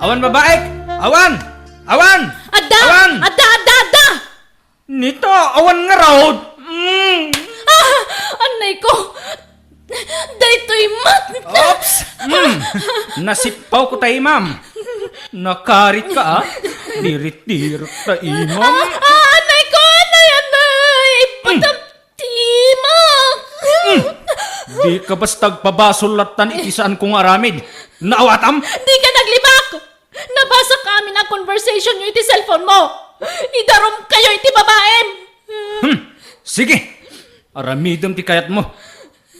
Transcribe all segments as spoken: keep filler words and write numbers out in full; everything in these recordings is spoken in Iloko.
Awan babaek! Awan! Awan! Adda! Awan! Adda, adda, adda! Nita, awan ngarud! Mm. Ah! Anay ko! Daytoy met! Oops! Mm. Nasippawko tay, ma'am. Nakarit ka, ah. Dirit-dirit tay, ma'am. Ah, ah, anay ko! Anay, anay! Mm. Ipatam-, Timak! Mm. Di ka basta agpabasol lattan iti saanko nga aramid. Naawatam? Di ka naglibak! Nabasaka amin a conversation yo iti cellphone mo! Idarom kayo iti babaem! Hmm. Sige. Aramidem ti kayatmo.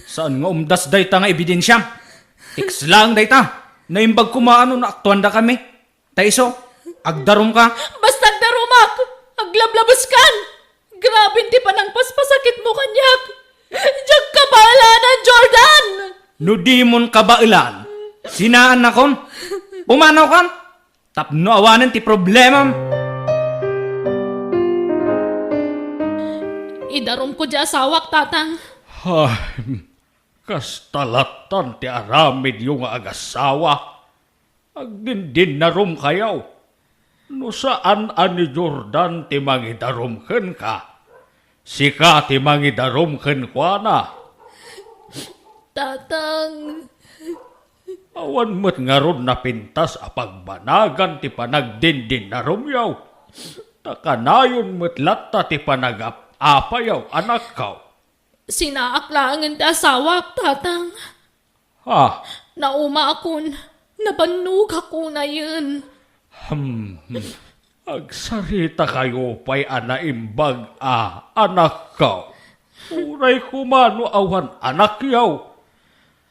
Saan nga umdas dayta nga ebidensiam? Text lang dayta. Naimbag koma no naaktuandakami. Ta isu, agdarumka. Basta agdarumak! Aglablabeskan! Grabe ti panangpaspasakitmo kaniak! Diak kabaelanan, Jordan! No dimon kabaelan, sinaannakon. Pumanawkan. Tapno awanen ti problemam. Idarumko ti asawak, Tatang. Ay, kasta lattan ti aramidyo nga agasawa. Agdindinnarom kayo. No saan a ni Jordan ti mangidarom kenka, sika ti mangidarom kenkuana. Tatang. Awan met ngarud napintas a pagbanagan ti panagdindinnaromyo. Ta kanayon met latta ti panagap-apayo, anakko. Sinaak laengen ti asawak, Tatang. Ha? Naumaakon, nabannogakon ayen. Hmm, hmm. Agsarita kayo pay a naimbag a anakko. Uray koma no awan anakyo.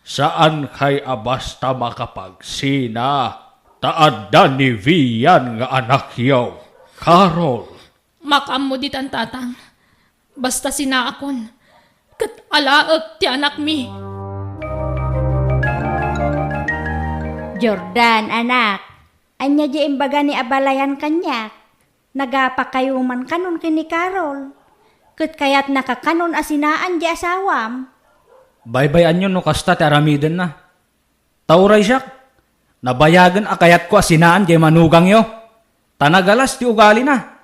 Saan kay a basta makapagsina, ta adda ni Vian nga anakyo, Carol. Makaammo ditan, Tatang. Basta sinaakon, ket alaek ti anakmi. Jordan, anak, ania diay imbaga ni abalayan kaniak? Nagapakayo man kanon ken ni Carol. Ket kayatnaka kanon a sinaan diay asawam. Baybay-anyo no kasta ti aramidenna. Ta uray siak, nabayagen a kayatko a sinaan diay manugangyo, ta nagalas ti ugalina.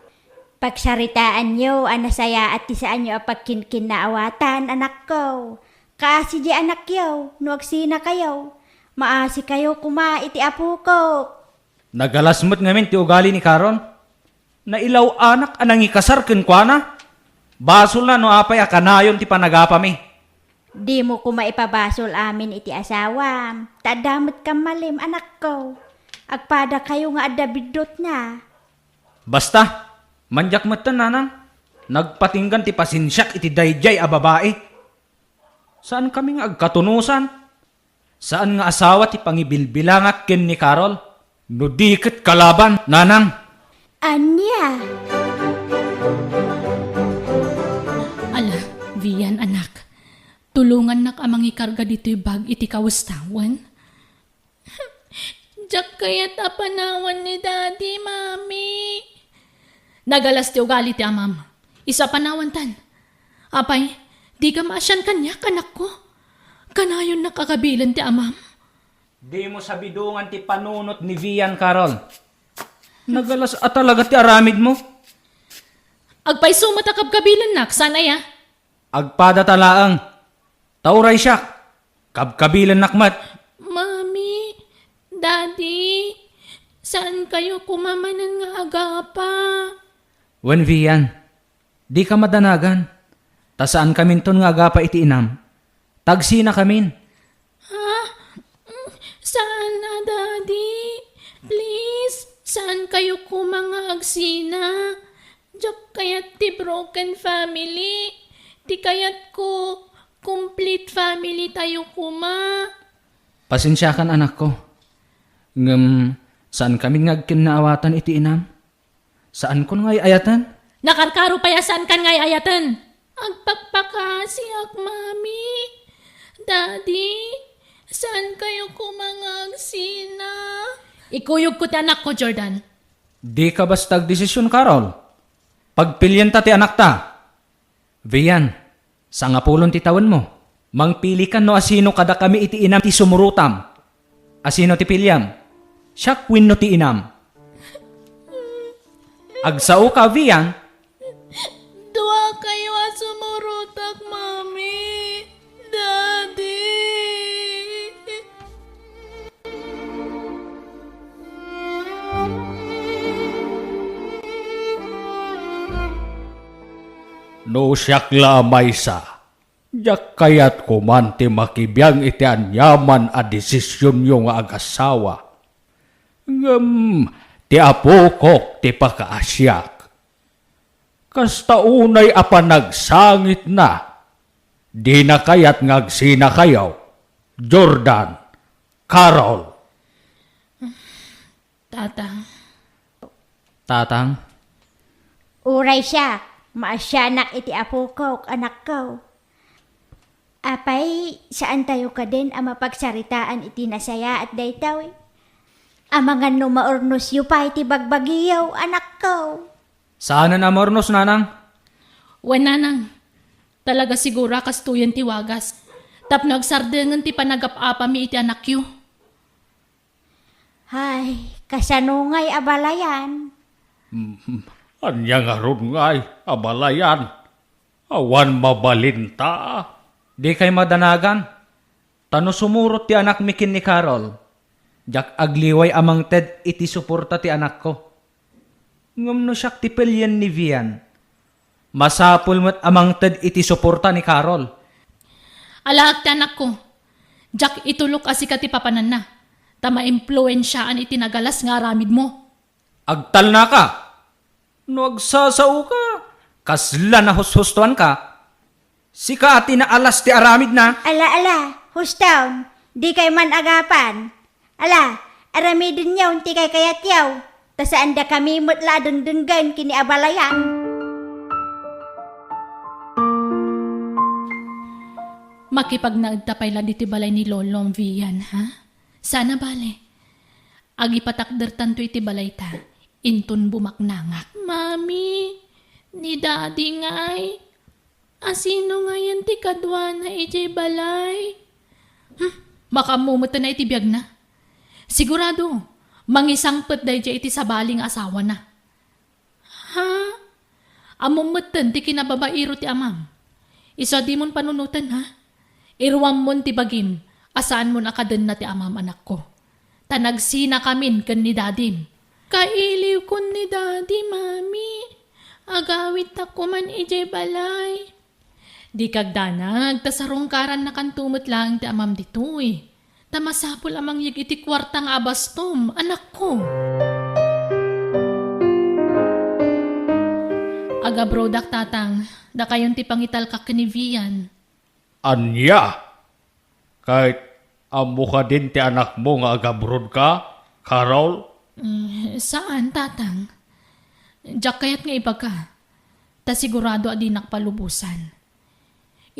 Pagsaritaanyo a nasayaat ti saanyo a pagkinkinnaawatan, anakko. Kaasi diay anakyo, no agsinakayo, maasikayo koma iti apokok. Nagalas met ngamin ti ugali ni Carol. Nailaw-anak a nangikasar kenkuana. Basolna no apay a kanayon ti panagapami. Dimo koma ipabasol amin iti asawam, ta adda met kammalem, anakko. Agpadakayo nga adda biddutna. Basta, mandiak metten, nanang. Nagpatinggan ti pasensiak iti daydiay a babai. Saan kami nga agkatunosan. Saan nga asawa ti pangibilbilangak ken ni Carol. No di ket kalaban, nanang. Ania? Ala, Vian, anak. Tulongannak a mangikarga ditoy bag iti kawestawen. Diak kayat a panawan ni Daddy, Mami. Nagalas ti ugali ti amam. Isu a panawantan. Apay, dika maasian kaniak, anakko? Kanayonnak a kabilen ti amam. Dimo sabidongan ti panunot ni Vian, Carol. Nagalas a talaga ti aramidmo. Agpayso met a kabkabilennak, saan aya? Agpadata laeng. Ta uray siak, kabkabilennak met. Mami, Daddy, saan kayo koma manen nga agapa? Wen, Vian, dika madanagan, ta saan kaminton nga agapa iti inam. Tagsina kamin. Ha? Mm, saan a, Daddy. Please, saan kayo koma nga agsina? Diak kayat ti broken family. Ti kayatko, complete family tayo koma. Pasensiakan, anakko. Ngem, saan kamin nga agkinnaawatan iti inam. Saankon nga ay-ayaten? Nakarkaro pay a saankan nga ay-ayaten. Agpakpakasiak, Mami. Daddy, saan kayo koma nga agsina? Ikuyogko ti anakko, Jordan. Dika basta agdesisyon, Carol. Pagpilienta ti anakta. Vian, sangapulon ti tawenmo. Mangpilikan no asino kadakami iti inam ti sumurotam. Asino ti piliam? Siak wenno ti inam? Agsaoka, Vian? Duakayo a sumurotak, Mami, Daddy. No siak la a maysa, diak kayat koman ti makibiang iti aniaman a desisionyo nga agasawa. Ngem ti apokok ti pakaasiak. Kasta unay a panagsangitna, dina kayat nga agsinakayo, Jordan, Carol. Tatang. Tatang. Uray siak, maasianak iti apokok, anakko. Apay, saantayo kadin a mapagsaritaan iti nasayaat daytoy? Amangan no maurnosyo pay ti bagbagiyo, anakko. Saanen a maurnos, nanang? Wen, nanang. Talaga siguro a kastoyen ti wagas. Tapno agsardengen ti panagap-apami iti anakyo. Hay, kasano ngay a balayan? Mm, ania ngarud ngay a balayan? Awan mabalinta. Dikay madanagan. Ta no sumurot ti anakmi ken ni Carol, diak agliway a mangted iti suporta ti anakko. Ngem no siak ti pelien ni Vian, masapul met a mangted iti suporta ni Carol. Alaak ti anakko. Diak itulok a sika ti papananna, ta maimpluensiaan iti nagalas nga aramidmo. Agtalnaka! No agsasaoka, kasla nahushustoanka. Sika a ti naalas ti aramidna. Ala, ala, hustaon, dikay man agapan. Ala, aramidenyo ti kaykayatyo, ta saandakami met la a dengdenggen ken ni a balayan. Makipagnaedta pay la ditoy balay ni Lolom, Vian, ha? Saan a bale. Agipatakdertanto iti balayta, inton bumaknangak. Mami, ni Daddy ngay. Asino ngayen ti kaduana idiay balay? Hmm, makaammo met iti biagna. Sigurado, mangisangpet daydiay iti sabali nga asawana. Ha? Ammom metten ti kinababairo ti amam. Isu a dimon panunoten, ha? Iruammon ti bagim a saanmon a kadenna ti amam, anakko. Ta nagsinakamin ken ni dadim. Kailiwkon ni Dadi, Mami. Agawidtak koman idiay balay. Dika agdanag, ta sarungkarannakanto met laeng ti amam ditoy. Ta masapul a mangyeg iti kuarta nga abastom, anakko. Agabrodak, Tatang, dakayon ti pangitalkak ken ni Vian. Ania? Ket ammo kadin ti anakmo nga agabrodka, Carol? Mm, saan, Tatang. Diak kayat nga ibaga. Ta sigurado a dinak palubosan.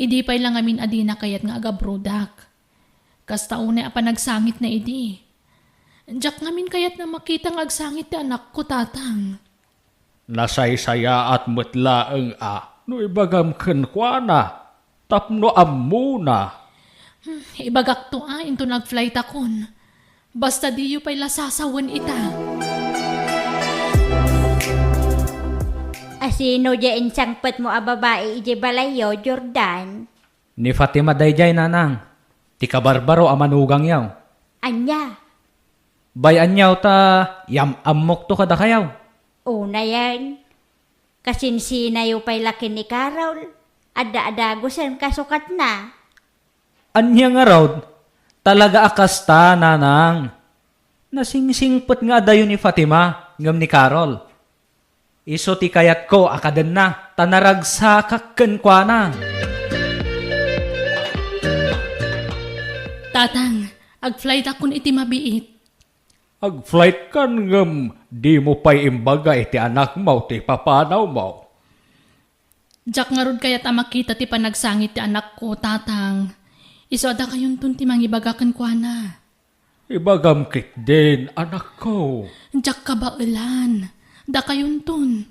Idi pay la ngamin a dina kayat nga agabrodak. Kasta unay a panagsangitna idi. Diak ngamin kayat nga makita nga agsangit ti anakko, Tatang. Nasaysayaat met laeng a no ibagam kenkuana tapno ammona. Hmm, ibagakto a inton agflightakon. Basta diyo pay la sasawen ita. Asino diay insangpetmo a babai idiay balayyo, Jordan? Ni Fatima daydiay, Nanang, ti kabarbaro a manugangyo. Ania? Bay-anyo ta yam-ammokto kadakayo. Unayen, kasinsinayo pay la ken ni Carol. Adda a dagusen kasukatna. Ania ngarud? Talaga a kasta, Nanang. Nasingsingpet nga adayo ni Fatima ngem ni Carol. Isu ti kayatko a kadenna, ta naragsakak kenkuana. Tatang, agflightakon iti mabiit. Agflightkan ngem dimo pay imbaga iti anakmo ti papanawmo. Diak ngarud kayat a makita ti panagsangit ti anakko, Tatang. Isu a dakayonton ti mangibaga kenkuana. Ibagam ketdin, anakko. Diak kabaelan. Dakayonton.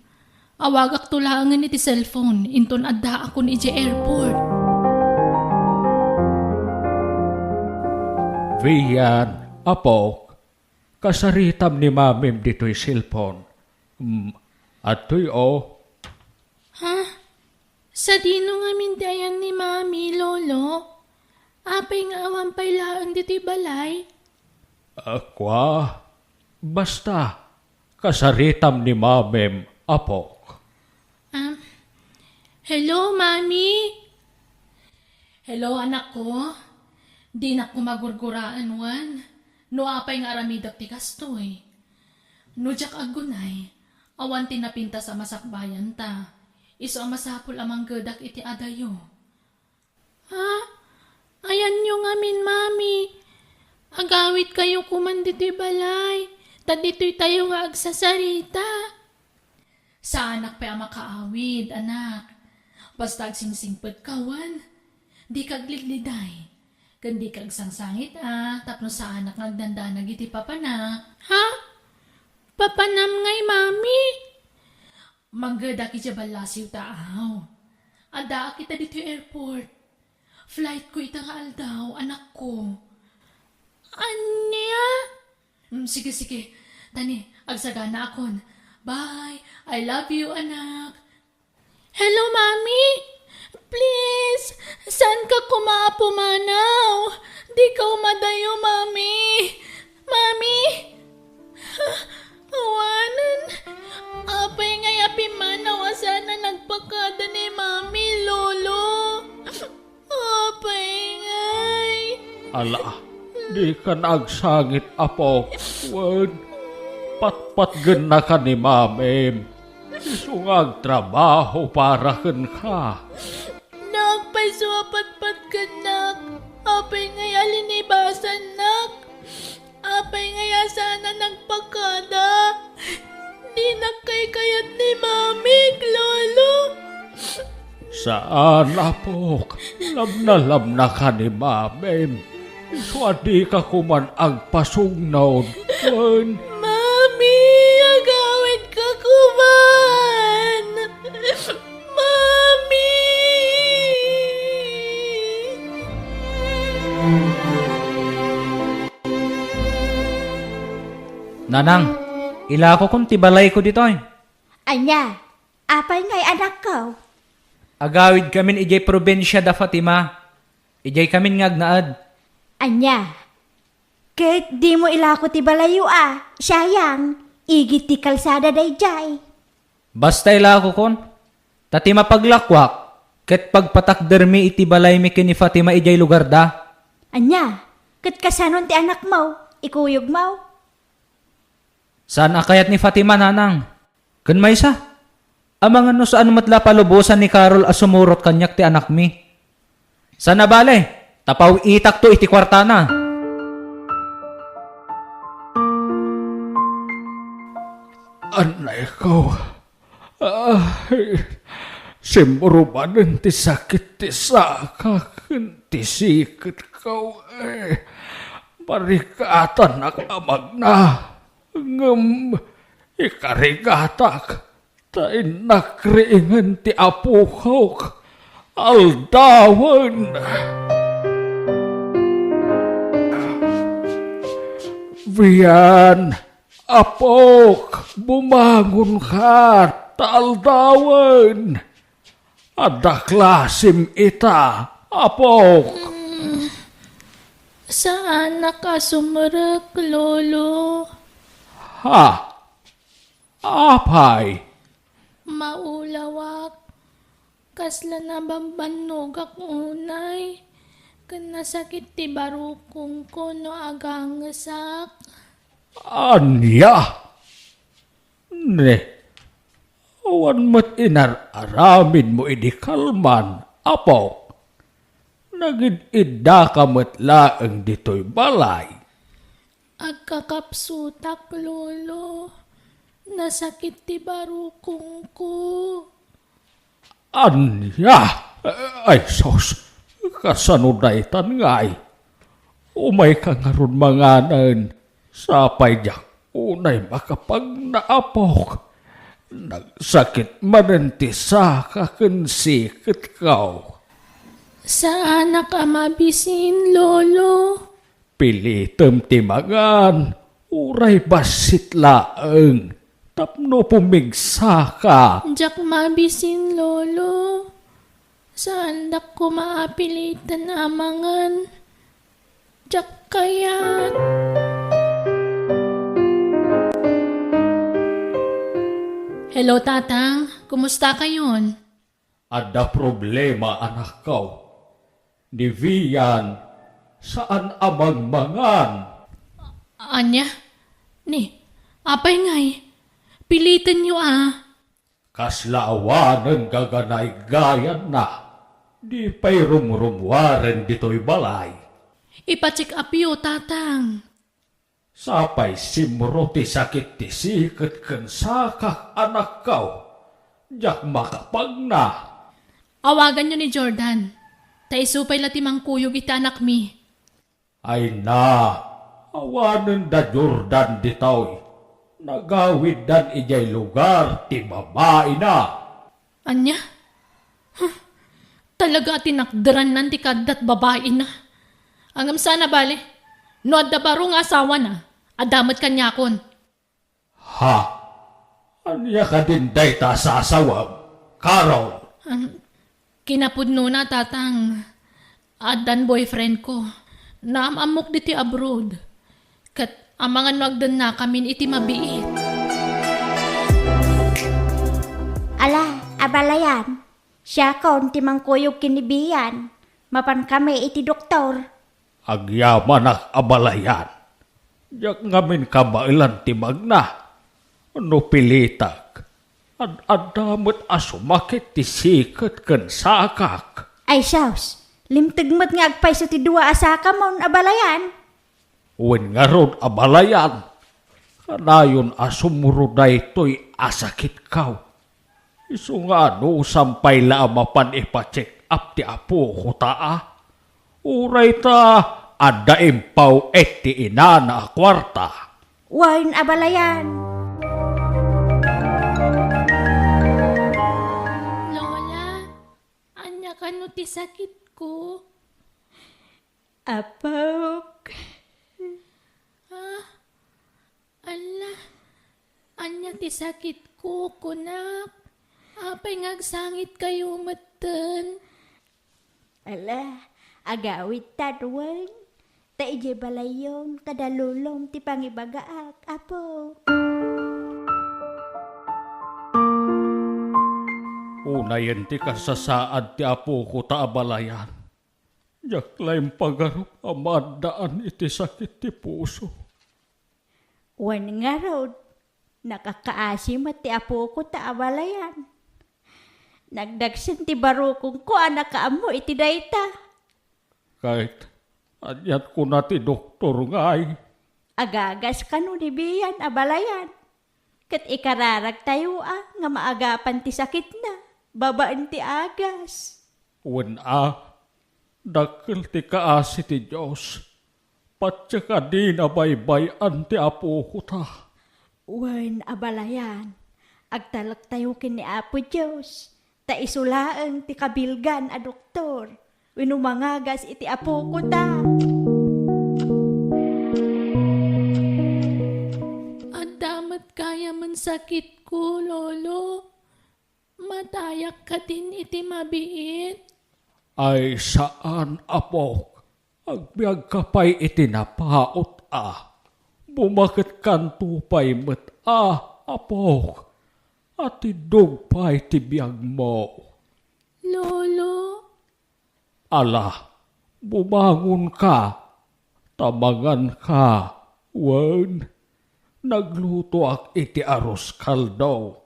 Awagakto laengen iti cellphone inton addaakon idiay airport. Vian, apok, Kasaritam ni Mamim ditoy cellphone. Mm, adtoy, o. Ha? Sadino ngamin ti ayan ni Mami, Lolo? Apay nga awan pay laeng ditoy balay? Ah, kua, basta, kasaritam ni Mamim, apok. Ah, hello, Mami? Hello, anakko. Dinak koma gurguraen wen no apay nga aramidek ti kastoy. No diak aggunay, awan ti napintas a masakbayanta. Isu a masapul a manggedak iti adayo. Ha? Ayanyo ngamin, Mami. Agawidkayo koman ditoy balay, ta ditoytayo nga agsasarita. Saanak pay a makaawid, anak. Basta agsingsingpetka wen dika aglidliday, ken dika agsangsangit a tapno saanak nga agdandanag iti papanak. Ha? Papanam ngay, Mami? Manggedak idiay ballasiw ta aw. Addaak ita ditoy airport. Flight ko ita nga aldaw, anakko. Ania? Mm, sige, sige. Tani, agsaganaakon. Bye. I love you, anak. Hello, Mami. Please, saanka koma a pumanaw? Dika umadayo, Mami. Mami. Awanen. Apay ngay a pimmanaw a saan a nagpakada ni Mami, Lolo? Apay ngay. Ala, dikan agsangit, apok. Wen, patpatgennaka ni Mamim. Isu nga agtrabaho para kenka. Naagpayso a patpatgennak. Apay ngay a linibasannak? Apay ngay a saan a nagpakada? Dinak kaykayat ni Mamik, Lolo. Saan, apok. Labnalabnaka ni Mamim. Isu a dika koman agpasugnaw. Wen. Mami, agawidka koman. Mami! Nanang, ilakokon ti balayko ditoy. Ania? Apay ngay, anakko? Agawidkamin idiay probinsia da Fatima, idiaykamin nga agnaed. Ania? Ket dimo ilako ti balayyo a, sayang, igid ti kalsada daydiay. Basta ilakokon, ta ti mapaglakuak, ket pagpatakdermi iti balaymi ken ni Fatima idiay lugarda. Ania? Ket kasanon ti anakmo, ikuyogmo? Saan a kayat ni Fatima, nanang. Ken maysa, amangan no saan met la palubosan ni Carol a sumurot kaniak ti anakmi. Saan a bale, ta paw-itakto iti kuartana. Annayko. Ay, simmurubanen ti sakit ti saka ken ti siketko. Eh, barikatanak a magna, ngem ikarigatak ta innak riingen ti apokok aldawen. Vian, apok, bumangonka ta aldawen. Adda klasim ita, apok. Mm, saanak a sumrek, Lolo. Ha? Apay? Maulawak. Kasla nabambannogak unay. Ken nasakit ti barukongko no agangesak. Ania? Ne, awan met inar-aramidmo idi kalman, apok. Nagid-iddaka met laeng ditoy balay. Agkakapsutak, Lolo. Nasakit ti barukongko. Ania? Ay, sus, kasano daytan ngay? Umayka ngarud manganen. Sapay diak unay makapagna, apok. Nagsakit manen ti saka ken siketko. Saanak a mabisin, Lolo. Pilitem ti mangan. Uray bassit laeng tapno pumigsaka. Diak mabisin, Lolo. Saandak koma a piliten a mangan. Diak kayat. Hello, Tatang. Kumusta kayon? Adda problema, anakko. Ni Vian, saan a mangmangan. Ania? Ni, apay ngay? Pilitenyo a. Kasla awanen gaganaygayanna. Di pay rumrumuaren ditoy balay. Ipa-check upyo, Tatang. Sapay simro ti sakit ti siket ken sakak, anakko. Diak makapagna. Awaganyo ni Jordan. Ta isu pay la ti mangkuyog iti anakmi. Ay na, awanen da Jordan ditoy. Nagawiddan idiay lugar ti babaina. Ania? Huh. Talaga a tinakderannan ti kaddat babaina. Ngem saan a bale, no adda baro nga asawana, adda met kaniakon. Ha? Ania kadin dayta a sasawem, Carol? Am, kinapudnona, Tatang. Addan boyfriend ko. Naam-ammok ditoy abroad. Ket amangan no agdennakamin iti mabiit. Ala, abalayan. Siakon ti mangkuyog ken ni Bian. Mapankami iti doktor. Agyamanak, abalayan. Diak ngamin kabaelan ti magna. No pilitek, ad-adda met a sumakit ti siket ken sakak. Ay sus, limteg met nga agpayso ti dua a sakamon, abalayan. Wen ngarud, abalayan, kanayon a sumro daytoy a sakitko. Isu nga anusam pay la a mapan ipa-check up ti apokota a. Uray ta adda impaw-et ti inana a kuarta. Wen, abalayan. Lola, ania kano ti sakitko? Apok. Ah, ala, ania ti sakitko, kunak? Apay nga agsangitkayo metten? Ala, agawidtan wen. Ta idiay balayyo, kada lulom ti pangibagaak, Apo. Unayen ti kasasaad ti apokota, abalayan. Diak la impagarup a maaddaan iti sakit ti puso. Wen ngarud, nakakaasi met ti apokota, abalayan. Nagdagsen ti barukongko a nakaammo iti dayta. Ket aniat kuna ti doktor ngay? Agagas kano ni Bian, abalayan. Ket ikararagtayo a nga maagapan ti sakitna babaen ti agas. Wen a, dakkel ti kaasi ti Dios. Patse a dina baybay-an ti apokota. Wen, abalayan, agtalektayo ken ni Apo Dios, ta isu laeng ti kabilgan a doktor wenno mangagas iti apokota. Adda met gayamen sakitko, Lolo. Matayak kadin iti mabiit? Ay, saan, apok. Agbiagka pay iti napaut a. Bumaketkanto pay met a, apok. Atiddog pay ti biagmo. Lolo? Ala, bumangonka, ta manganka, wen, naglutoak iti arroz caldo.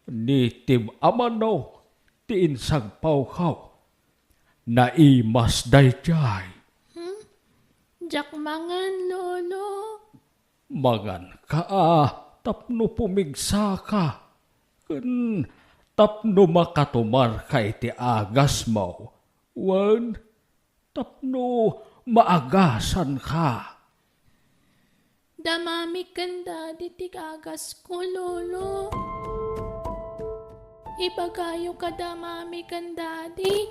Nitim a manok ti insagpawko. Naimas daydiay. Hmm? Diak mangan, Lolo. Manganka a tapno pumigsaka, ken tapno makatumarka iti agasmo, wen tapno maagasanka. Damami ken Daddy ti agasko, Lolo. Ibagayo kada Mami ken Daddy,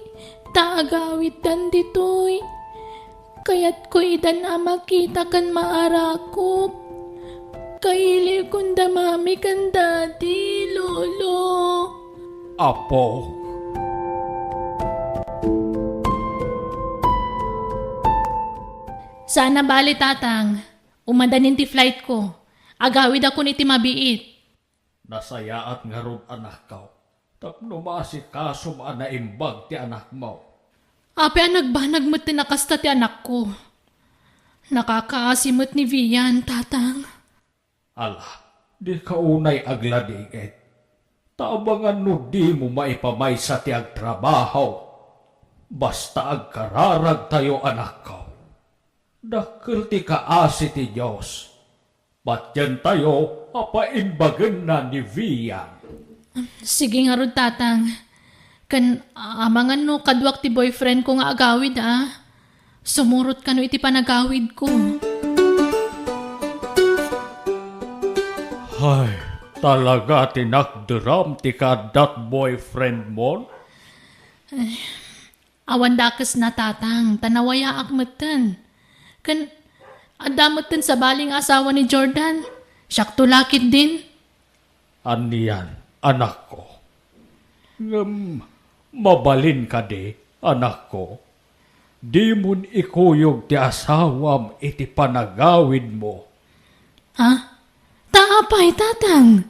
ta agawiddan ditoy. Kayatko idan a makita ken maarakop. Kailiwkon da Mami ken Daddy, Lolo. Apo. Saan a bale, Tatang. Umadanin ti flightko. Agawidakon iti mabiit. Nasayaat ngarud, anakko, tapno maasikasom a naimbag ti anakmo. Apay a nagbanag met ti nakasta ti anakko? Nakakaasi met ni Vian, Tatang. Ala, dika unay agladingit. Ta amangan no dimo maipamaysa ti agtrabaho. Basta agkararagtayo, anakko. Dakkel ti kaasi ti Dios. Patientayo a paimbagenna ni Vian. Sige ngarud, Tatang. Ken amangan no kaduak ti boyfriendko nga agawid, a. Sumurot kano iti panagawidko. Hay, talaga ti nakderam ti kaaddat boyfriendmon? Awan dakesna, Tatang, ta nawayaak metten. Ken adda metten sabali nga asawa ni Jordan. Siakto la ketdin. Anian, anakko? Ngem mabalin kadi, anakko? Dimon ikuyog ti asawam iti panagawidmo. Ha? Ta apay, Tatang?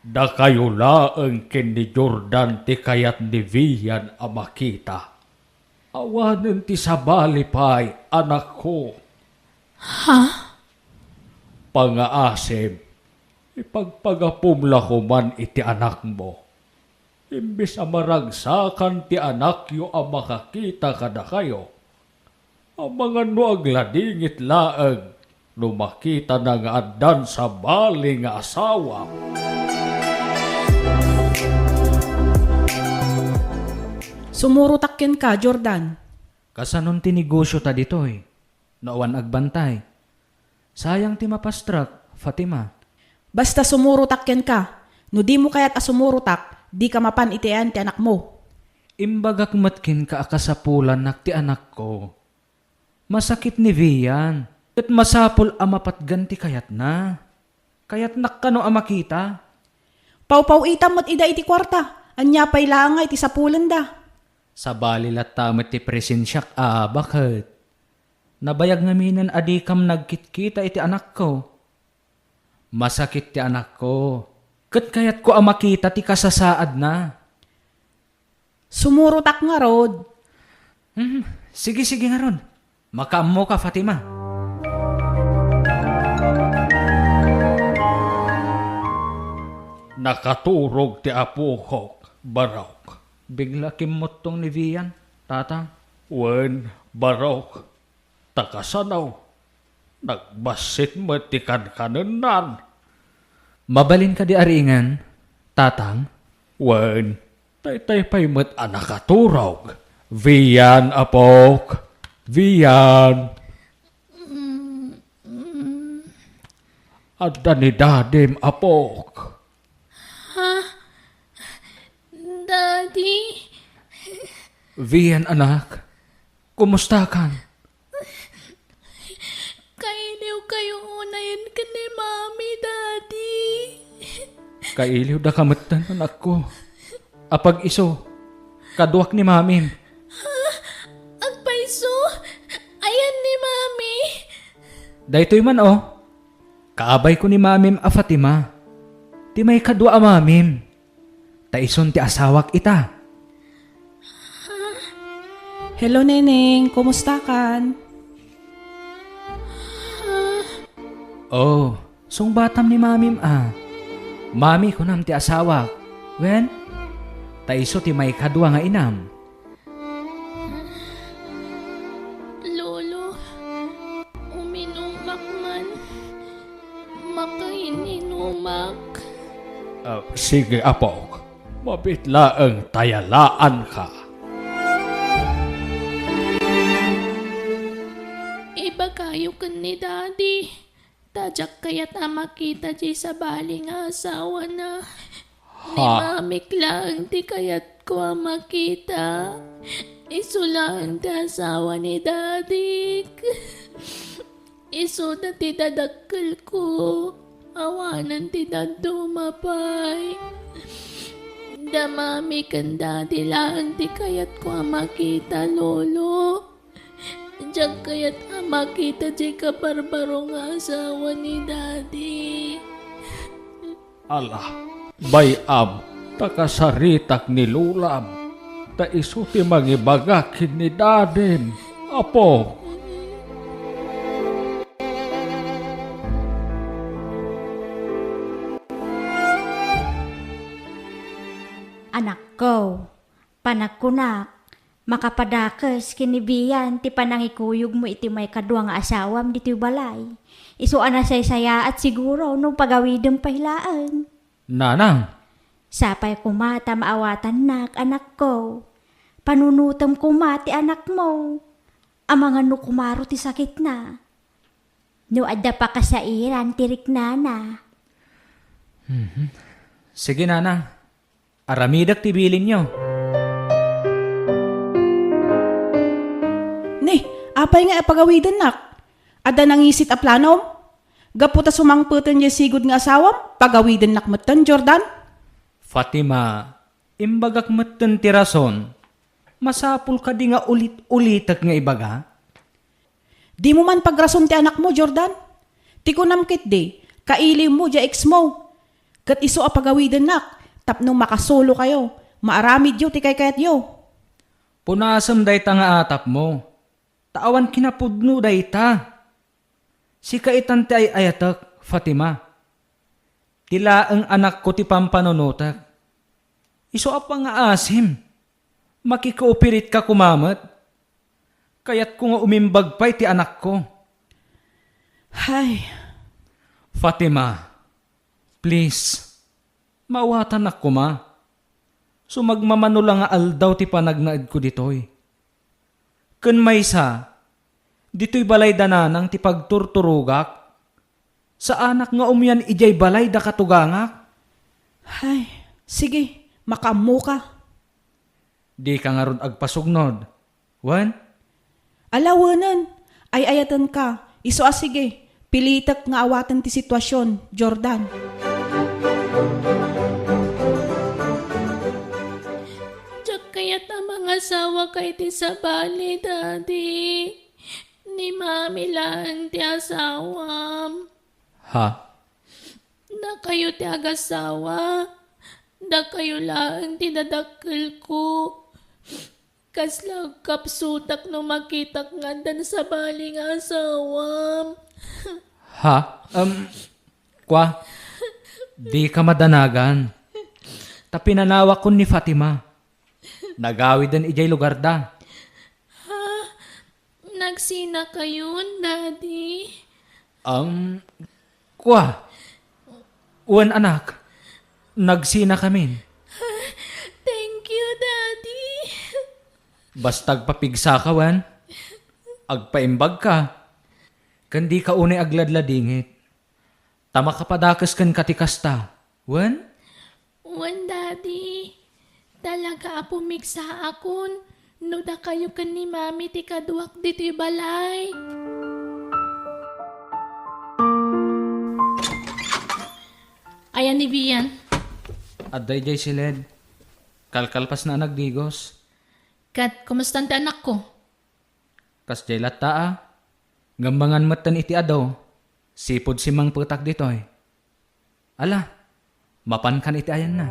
Dakayo laeng ken ni Jordan ti kayat ni Vian a makita. Awanen ti sabali pay, anakko. Ha? Pangaasim, ipagpagapom la koman iti anakmo. Imbes a maragsakan ti anakyo a makakita kadakayo, amangan no agladingit laeng no makitana nga addan sabali nga asawa. Sumurotak kenka, Jordan. Kasanon ti negosio ta ditoy? No awan agbantay. Sayang ti mapastrak, Fatima. Basta sumurotak kenka. No dimo kayat a sumurotak, dika mapan iti ayan ti anakmo. Imbagak met kenka a kasapulannak ti anakko. Masakit ni Vian, ket masapul a mapatgan ti kayatna. Kayatnak kano a makita? Pawpaw-itam met ida iti kuarta. Ania pay laeng nga iti sapulenda? Sabali latta met ti presensiak a baket. Nabayag ngaminen a dikam nagkitkita iti anakko. Masakit ti anakko, ket kayatko a makita ti kasasaadna. Sumurotak ngarud. Hmm, sige, sige ngarud. Makaammoka, Fatima. Nakaturog ti apok, Barok. Bigla kimmuttong ni Vian, Tatang. Wen, Barok. Ta kasano? Nagbassit met ti kankanennan. Mabalin kadi a riingen, Tatang? Wen, daytay pay met a nakaturog. Vian, apok. Vian. Adda ni Dadim, apok. Ha? Daddy? Vian, anak. Kumustakan? Kailiwkayo unayen ken ni Mami, Daddy. Kailiwdaka metten, anakko. Apag-isu, kaduak ni Mamim. Ha? Agpayso? Ayan ni Mami? Daytoy man, o. Kaabayko ni Mamim a Fatima. Ti maikadua a mamim. Ta isun ti asawak ita. Hello, Neneng. Kumustakan? Oh, sungbatam ni Mamim a. Mami kunam ti asawak. Wen? Ta isu ti maikadua nga inam. Lolo, uminumak man. Makain-inumak. Ah, sige, apok. Mabiit laeng ta yalaanka. Ibagayo ken ni Daddy. Ta diak kayat a makita diay sabali nga asawana. Ni Mamik laeng ti kayatko a makita. Isu laeng ti asawa ni Dadik. Isuda ti dadakkelko. Awanen ti dadduma pay. Da Mami ken Daddy laeng ti kayatko a makita, Lolo. Diak kayat a makita diay kabarbaro nga asawa ni Daddy. Ala, bay-am ta kasaritak ni Lolam, ta isu ti mangibaga ken ni Dadim, Apo. Anakko, panagkunak, makapadakes ken ni Bian ti panangikuyogmo iti maikadua nga asawam ditoy balay. Isu a nasaysayaat siguro no pagawidem pay laeng. Nanang! Sapay koma ta maawatannak, anakko. Panunotem koma ti anakmo. Amangan no kumaro ti sakitna. No adda pakasairan ti riknana. Mhm. Sige, Nanang. Aramidek ti bilinyo. Ni, apay nga ipagawidennak? Adda nangisit a planom? Gapu ta sumangpeten diay sigud nga asawam, pagawidennak metten, Jordan? Fatima, imbagak metten ti rason. Masapul kadi nga ulit-ulitek nga ibaga? Dimo man pagrason ti anakmo, Jordan. Ti kunam ketdi, kailiwmo diay ex mo. Ket isu a pagawidennak tapno makasulokayo, maaramidyo ti kaykayatyo. Punasem dayta nga atapmo, ta awan kinapudno dayta. Sika itan ti ay-ayatek, Fatima. Ti laeng anakko ti pampanunotek. Isu a pangaasim. Makikooperat ka koma met. Kayatko nga umimbag pay ti anakko. Hay. Fatima, please, maawatannak koma. Sumagmamano la nga aldaw ti panagnaedko ditoy. Ken maysa, ditoy balay da Nanang ti pagturturogak. Saanak nga umian idiay balay da katugangak. Hay, sige, makaammoka. Dika ngarud agpasugnod, wen? Ala, wenen, ay-ayatenka. Isu a sige, pilitek nga awaten ti situasion, Jordan. Diak kayat a mangasawaka iti sabali, Daddy. Ni Mami laeng ti asawam. Ha? Dakayo ti agasawa. Dakayo laeng ti dadakkelko. Kasla agkapsutak no makitak nga addan sabali nga asawam. Ha? Um, kwa? Dika madanagan. Ta pinanawakon ni Fatima. Nagawiden idiay lugarda. Ha? Nagsinakayon, Daddy? Um, kwa? Wen, anak. Nagsinakamin. Thank you, Daddy. Basta agpapigsaka, wen? Agpaimbagka. Ken dika unay agladladingit. Ta makapadakes kenka ti kasta, wen? Wen, Daddy. Talaga a pumigsaakon no dakayo ken ni Mami ti kaduak ditoy balay. Ayan ni Bian. Adda idiay siled. Kalkalpasna a nagdigos. Ket kumustan ti anakko? Kasdiay latta a. Ngem mangan metten iti adu. Sipud simmangpetak ditoy. Ala, mapankan iti ayanna.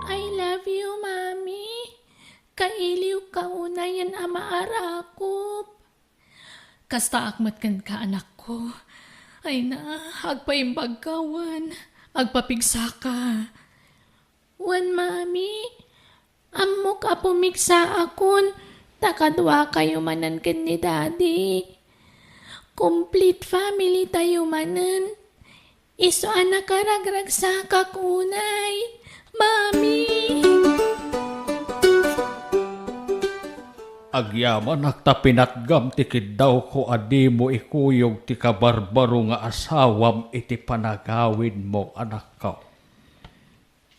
I love you, Mami. Kailiwka unayen a maarakop. Kastaak met kenka, anakko. Ay na, agpaimbagka wen agpapigsaka. Wen, Mami, ammok a pumigsaakon ta kaduakayo manen ken ni Daddy. Complete family tayo manen. Isu a nakaragragsakak unay, Mami. Agyamanak ta pinatgam ti kiddawko a dimo ikuyog ti kabarbaro nga asawam iti panagawidmo, anakko.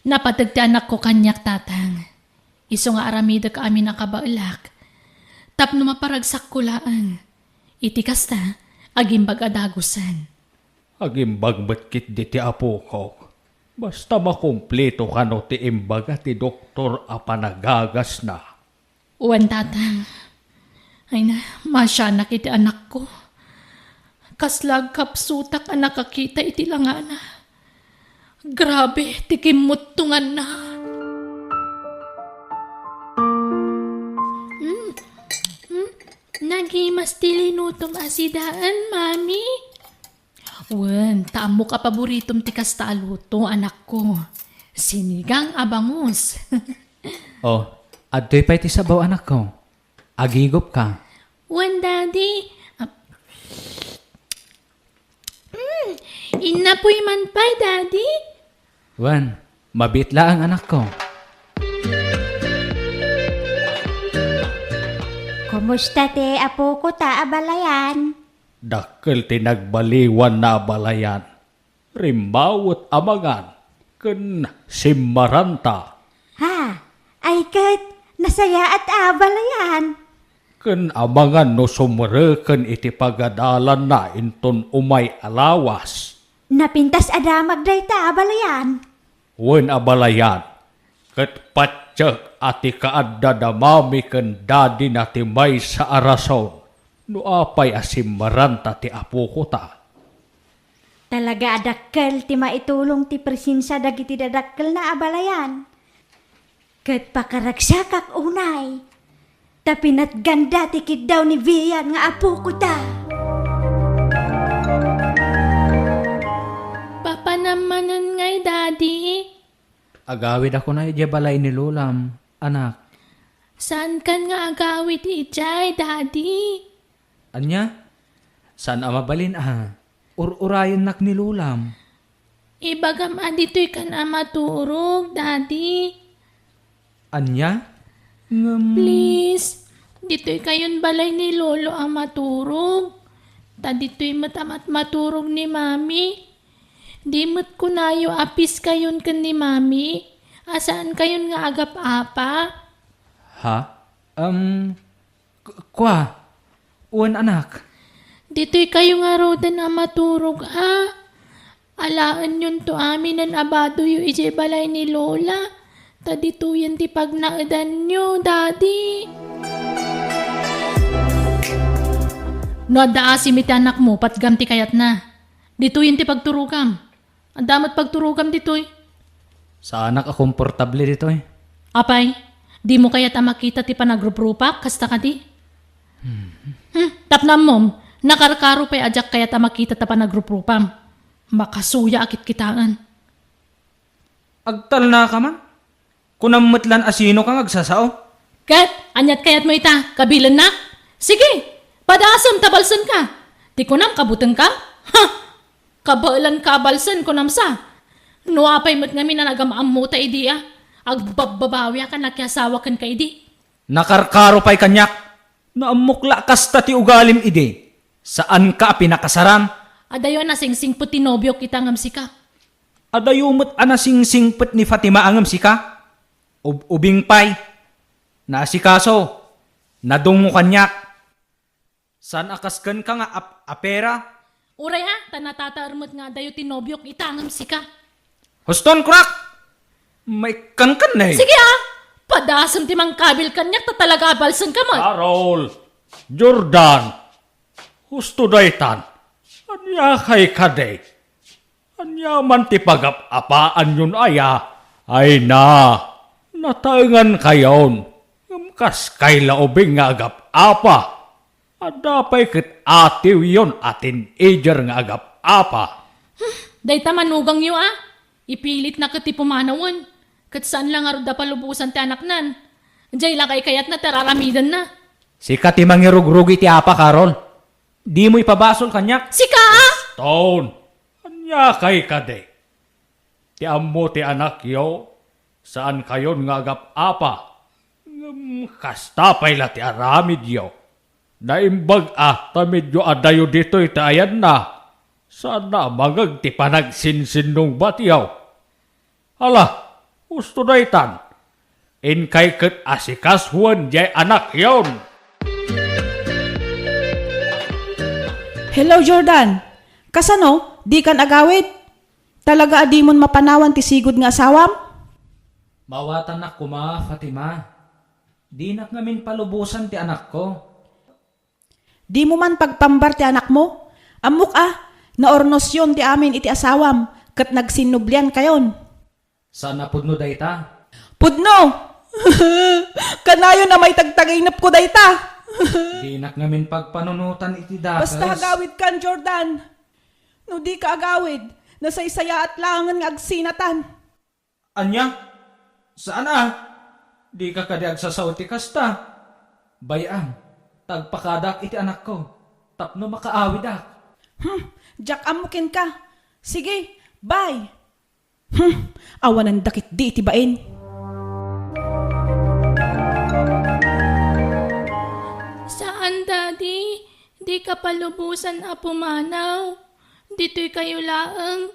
Napateg ti anakko kaniak, Tatang. Isu nga aramidek amin a kabaelak. Tapno maparagsakko laeng. Iti kasta, agimbag a dagusen. Agimbag met ketdi ti apokok. Basta makumpleto kano ti imbaga ti doktor a panagagasna. Wen, Tatang. Ay na, masianak iti anakko. Kasla agkapsutak a nakakita iti langana. Grabe ti kimmuttonganna. Mm, mm, nagimas ti linutom a sidaen, Mami. Wen, ta ammok a paboritom ti kasta a luto, anakko. Sinigang a bangus. Oh, adtoy pay ti sabaw, anakko. Agigupka. Wen, Daddy. Ah, mm, innapoy man pay, Daddy. Wen, mabiit laeng, anakko. Kumusta ti apokota a balayan? Dakkel ti nagbaliwanna a balayan. Rimmawet a mangan ken simmaranta. Ha? Ay ket, nasayaat a balayan. Ken amangan no sumreken iti pagadalanna inton umay a lawas. Napintas a damag dayta a balayan. Wen a balayan, ket patiek a ti kaadda da Mami ken Daddy-na ti maysa a rason no apay a simmaranta ti apokota. Talaga a dakkel ti maitulong ti presensia dagiti dadakkelna a balayan. Ket pakaragsakak unay, ta pinatganda ti kiddaw ni Vian nga apokota. Papanam manen ngay, Daddy? Agawidakon idiay balay ni Lolam, anak. Saankan nga agawid idiay, Daddy? Ania? Saan a mabalin a? Ur-urayennak ni Lolam. Ibagam a ditoykan a maturog, Daddy. Ania? Ngem Please, ditoykayon balay ni Lolo a maturog. Ta ditoy met a mat-, maturog ni Mami. Di met kunayo a peace-kayon ken ni Mami, a saankayon nga agap-apa. Ha? Em, K-, kua, wen, anak. Ditoykayo ngaruden a maturog a. Alaenyonto aminen a badoyo idiay balay ni Lola, ta ditoyen ti pagnaedanyo, Daddy. No adda asim iti anakmo, patgam ti kayatna. Ditoyen ti pagturogam. Adda met pagturogam ditoy. Saanak a komportable ditoy. Apay, dimo kayat a makita ti panagruprupak, kasta kadi? Hmm. Hmm, tapno ammom, nakarkaro pay a diak kayat a makita ta panagruprupam. Makasuya a kitkitaen. Agtalnaka man? Kunam met lan a sinoka nga agsasao. Ket, aniat kayatmo ita, kabilennak? Sige, padasem ta balsenka. Ti kunam, kabutengka? Ha! Kabaelanka a balsen, kunam sa. No apay met ngamin a nagam-ammota idi a, agbabbabawiak a nakiasawa kenka idi. Nakarkaro pay kaniak. Naammok la a kasta ti ugalim idi. Saanka a pinakasaran. Adayo a nasingsingpet ti nobiok ita ngem sika. Adayo met a nasingsingpet ni Fatima a ngem sika. Ub-ubing pay. Naasikaso. Nadungngo kaniak. Saan a kas kenka nga ap-, apera? Uray a, ta natataer met nga adayo ti nobiok ita ngem sika. Huston, kunak! Maikkankan ne. Sige a! Padasem ti mangkabil kaniak ta talaga a balsenka met. Carol! Jordan! Husto daytan. Ania kay kadi? Ania man ti pagap-apaanyon aya? Ay na, nataengankayon. Ngem kas kay la ubing nga agap-apa. Adda pay ket atiwyon a teenager nga agap-apa. Dayta manugangyo a. Ipilitna ket ti pumanawen. Ket saan la ngarud a palubosan ti anaknan. Diay la kaykayatna ti ar-aramidenna. Sika ti mangirugrug iti apa, Carol. Dimo ipabasol kaniak. Sika a! Stone, ania kay kadi? Ti ammo ti anakyo, saankayon nga agap-apa. Ngem kasta pay la ti aramidyo. Naimbag a ta medio adayo ditoy ti ayanna. Saanna a mangeg ti panagsinsinnungbatyo. Ala, husto daytan. Inkay ket asikasuen diay anakyon. Hello, Jordan. Kasano? Dikan agawid? Talaga a dimon mapanawan ti sigud nga asawam? Maawatanak koma, Fatima. Dinak ngamin palubosan ti anakko. Dimo man pagpambar ti anakmo? Ammok a, naurnosyon ti amin iti asawam, ket nagsinnubliankayon. Saan a pudno dayta? Pudno! Kanayon a maitagtaginepko dayta! Dinak ngamin pagpanunotan iti dakes. Basta agawidkan, Jordan. No dika agawid, nasaysayaat laengen nga agsinatan. Ania? Saan a? Dika kadi agsasao iti kasta? Bay-am, ta agpakadak iti anakko tapno makaawidak. Hmm, diak ammo kenka. Sige, bye. Hmm, awanan dakit di iti bain. Saan, Daddy? Dika palubosan a pumanaw. Ditoy kayo laeng.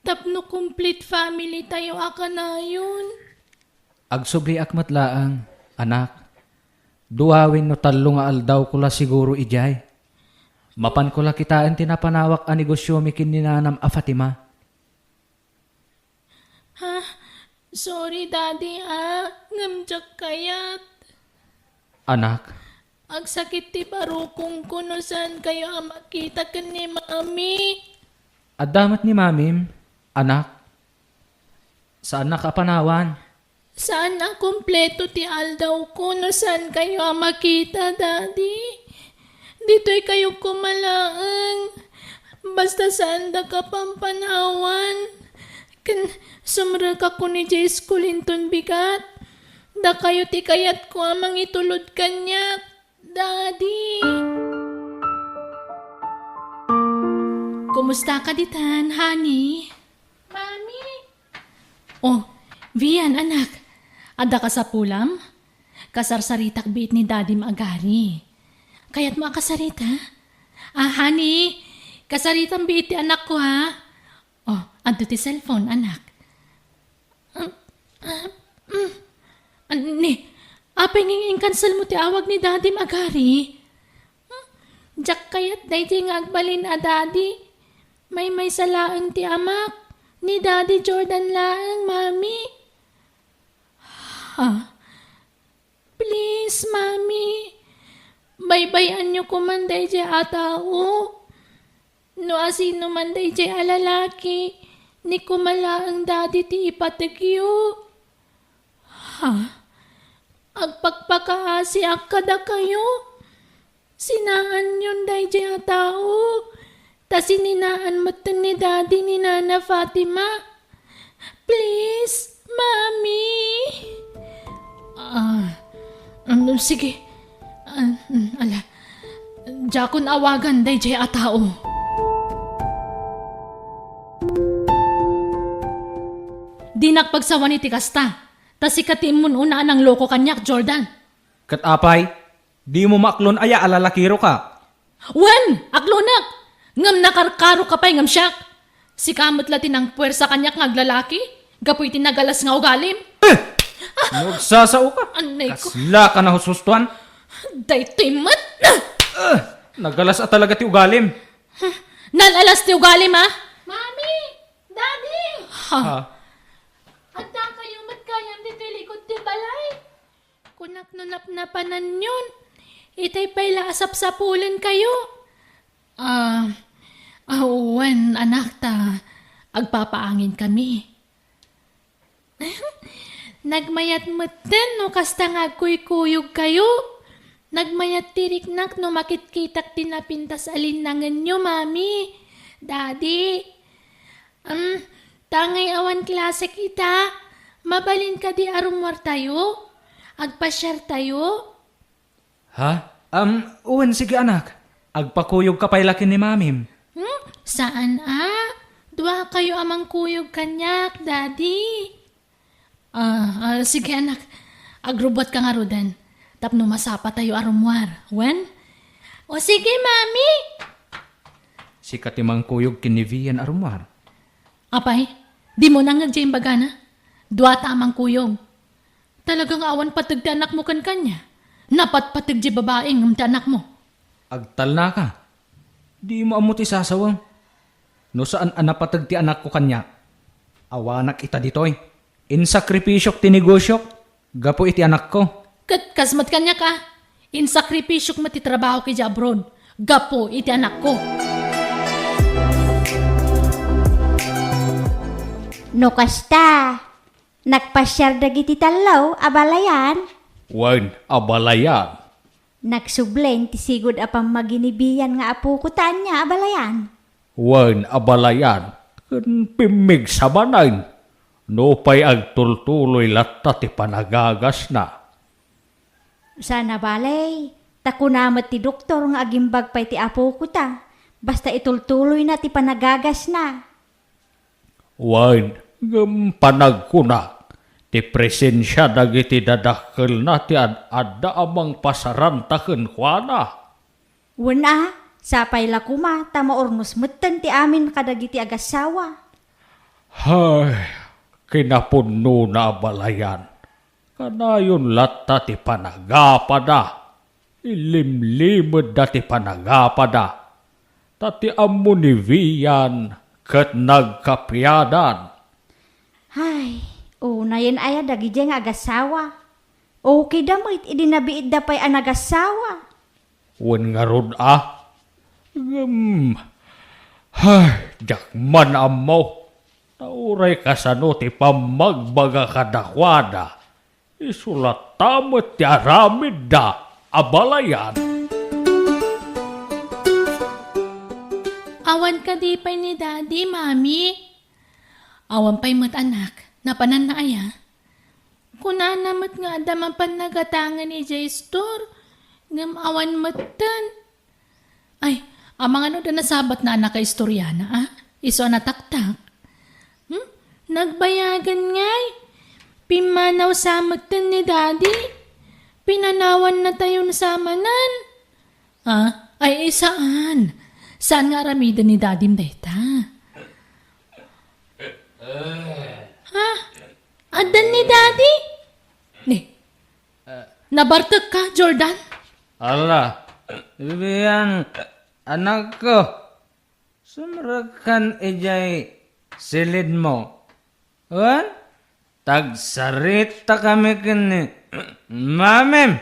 Tapno complete family tayo a kanayon. Agsubliak met laeng, anak. Dua wenno tallo nga aldawko la siguro idiay. Mapanko la kitaen ti napanawak a negosiomi ken ni nanam a Fatima. Ha? Sorry, Daddy, ah. Ngem diak kayat. Anak. Agsakit ti barukongko no saan kayo a makita ken ni Mami. Adda met ni Mamim, anak. Saannak a panawan. Saan a kompleto ti aldawko no saan kayo a makita, Daddy. Ditoy kayo koma laeng. Basta saandaka pampanawan. Ken sumrekak kon idiay eskul inton bigat. Dakayo ti kayatko a mangitulod kaniak, Daddy. Kumusta ka ditan, honey? Mami! Oh, Vian, anak. Adda kasapulam? Kasarsaritak biit ni Dadim agari. Kayatmo a kasarita? Ah, honey, kasaritam biit ti anakko, ha? Oh, adto ti cellphone, anak. Ah, ah, mm. Anni, apay nga in-cancel mo ti awag ni Dadim agari? Hmm? Diak kayat daydi nga agbalin a Daddy. Maymaysa laeng ti amak. Ni Daddy Jordan laeng, Mami. Ha? Please, Mami. Baybay-anyo koman daydiay a tao. No asino man daydiay a lalaki, ni koma laeng Daddy ti ipategyo. Ha? Agpakpakaasiak kadakayo? Sinaanyon daydiay a tao, ta sininaan metten ni Daddy ni Nana Fatima. Please, Mami. Ah, um, sige. Ah, mm, ala. Diakon awagan daydiay a tao. Dinak pagsawani ti kasta. Ta sika ti immun-una a nangloko kaniak, Jordan. Ket apay, dimo maaklon aya a lalakiroka? Wen, aklonek! Ngem nakarkaroka pay ngem siak. Sika met la ti nangpuersa kaniak nga aglalaki, gapu iti nagalas nga ugalim. Eh! No agsasaoka, Anay ko. Kaslaka nahusustoan. Daytoy met! Eh! Nagalas a talaga ti ugalim. Nalalas ti ugalim, ha? Mami! Daddy! Ha? Ha? Adda kayo met gayam ditoy likod ti balay? Kunak no napnapananyon, itay pay la a sapsapulenkayo. Ah, ah, wen, anak, ta agpapaangin kami. Nagmayat metten no kasta nga agkuykuyogkayo. Nagmayat ti riknak no makitkitak ti napintas a linnangenyo, Mami, Daddy. Em, ta ngay awan klase kita, mabalin kadi a rummuartayo? Agpasiartayo? Ha? Em, wen, sige, anak. Agpakuyogka pay la ken ni Mamim. Hmm? Saan a? Duakayo a mangkuyog kaniak, Daddy. Ah, ah, sige, anak. Agrubbuatka ngaruden. Tapno masapatayo a rummuar. Wen? O sige, Mami! Sika ti mangkuyog ken ni Vian a rummuar. Apay, dimo nangngeg diay imbagana? Duata a mangkuyog. Talaga nga awan pateg ti anakmo ken kaniak. Napatpateg diay babai ngem ti anakmo. Agtalnaka. Dimo ammo ti sasawem. No saan a napateg ti anakko kaniak, awanak ita ditoy. Insakripisiok ti negosiok gapu iti anakko. Ket kas met kaniak a, insakripisiok met ti trabahok idiay abroad gapu iti anakko. No kasta, nagpasiar dagiti tallo a balayan? Wen, a balayan. Nagsubli ti sigud a pammaginibian nga apoko ta ania a balayan? Wen, a balayan, ken pimmigsa manen, nupay agtultuloy latta ti panagagasna. Saan a bale, ta kuna met ti doktor nga agimbag pay ti apoko ta, basta itultuloyna ti panagagasna. Wen, ngem panagkunak, ti presensia dagiti dadakkelna ti ad-adda a mangpasaranta kenkuana. Wen a, sapay la koma ta maurnos metten ti amin kadagiti agassawa. Hay, kinapunnona a balayan. Kanayon latta ti panagapada. Ilimlimedda ti panagapada. Ta ti ammo ni Vian ket nagkapiadan. Hay, unayen aya dagidiay nga agassawa? Okay da met idi nabiitda pay a nagassawa. Wen ngarud a? Ngem, hay, diak man ammo. Ta uray kasano ti pammagbaga kadakuada, isu latta met ti aramidda a balayan. Awan kadi pay ni Daddy, Mami? Awan pay met, anak. Napananna aya? Kunana met nga adda mapan nagatangen idiay istor, ngem awan metten. Ay, amangan no adda nasabatna a nakaistoriana, a? Isu a nataktak. Hmm? Nagbayagan ngay. Pimmanaw sa metten ni Daddy. Pinanawan natayon sa manen. Ah, ay, saan? Saan nga aramiden ni Dadim dayta? Ha? Addan ni Daddy? Ni, nabartek ka, Jordan? Ala, Bibian, anakko, sumrekkan idiay silidmo. Wen, tagsaritakami ken ni Mamim.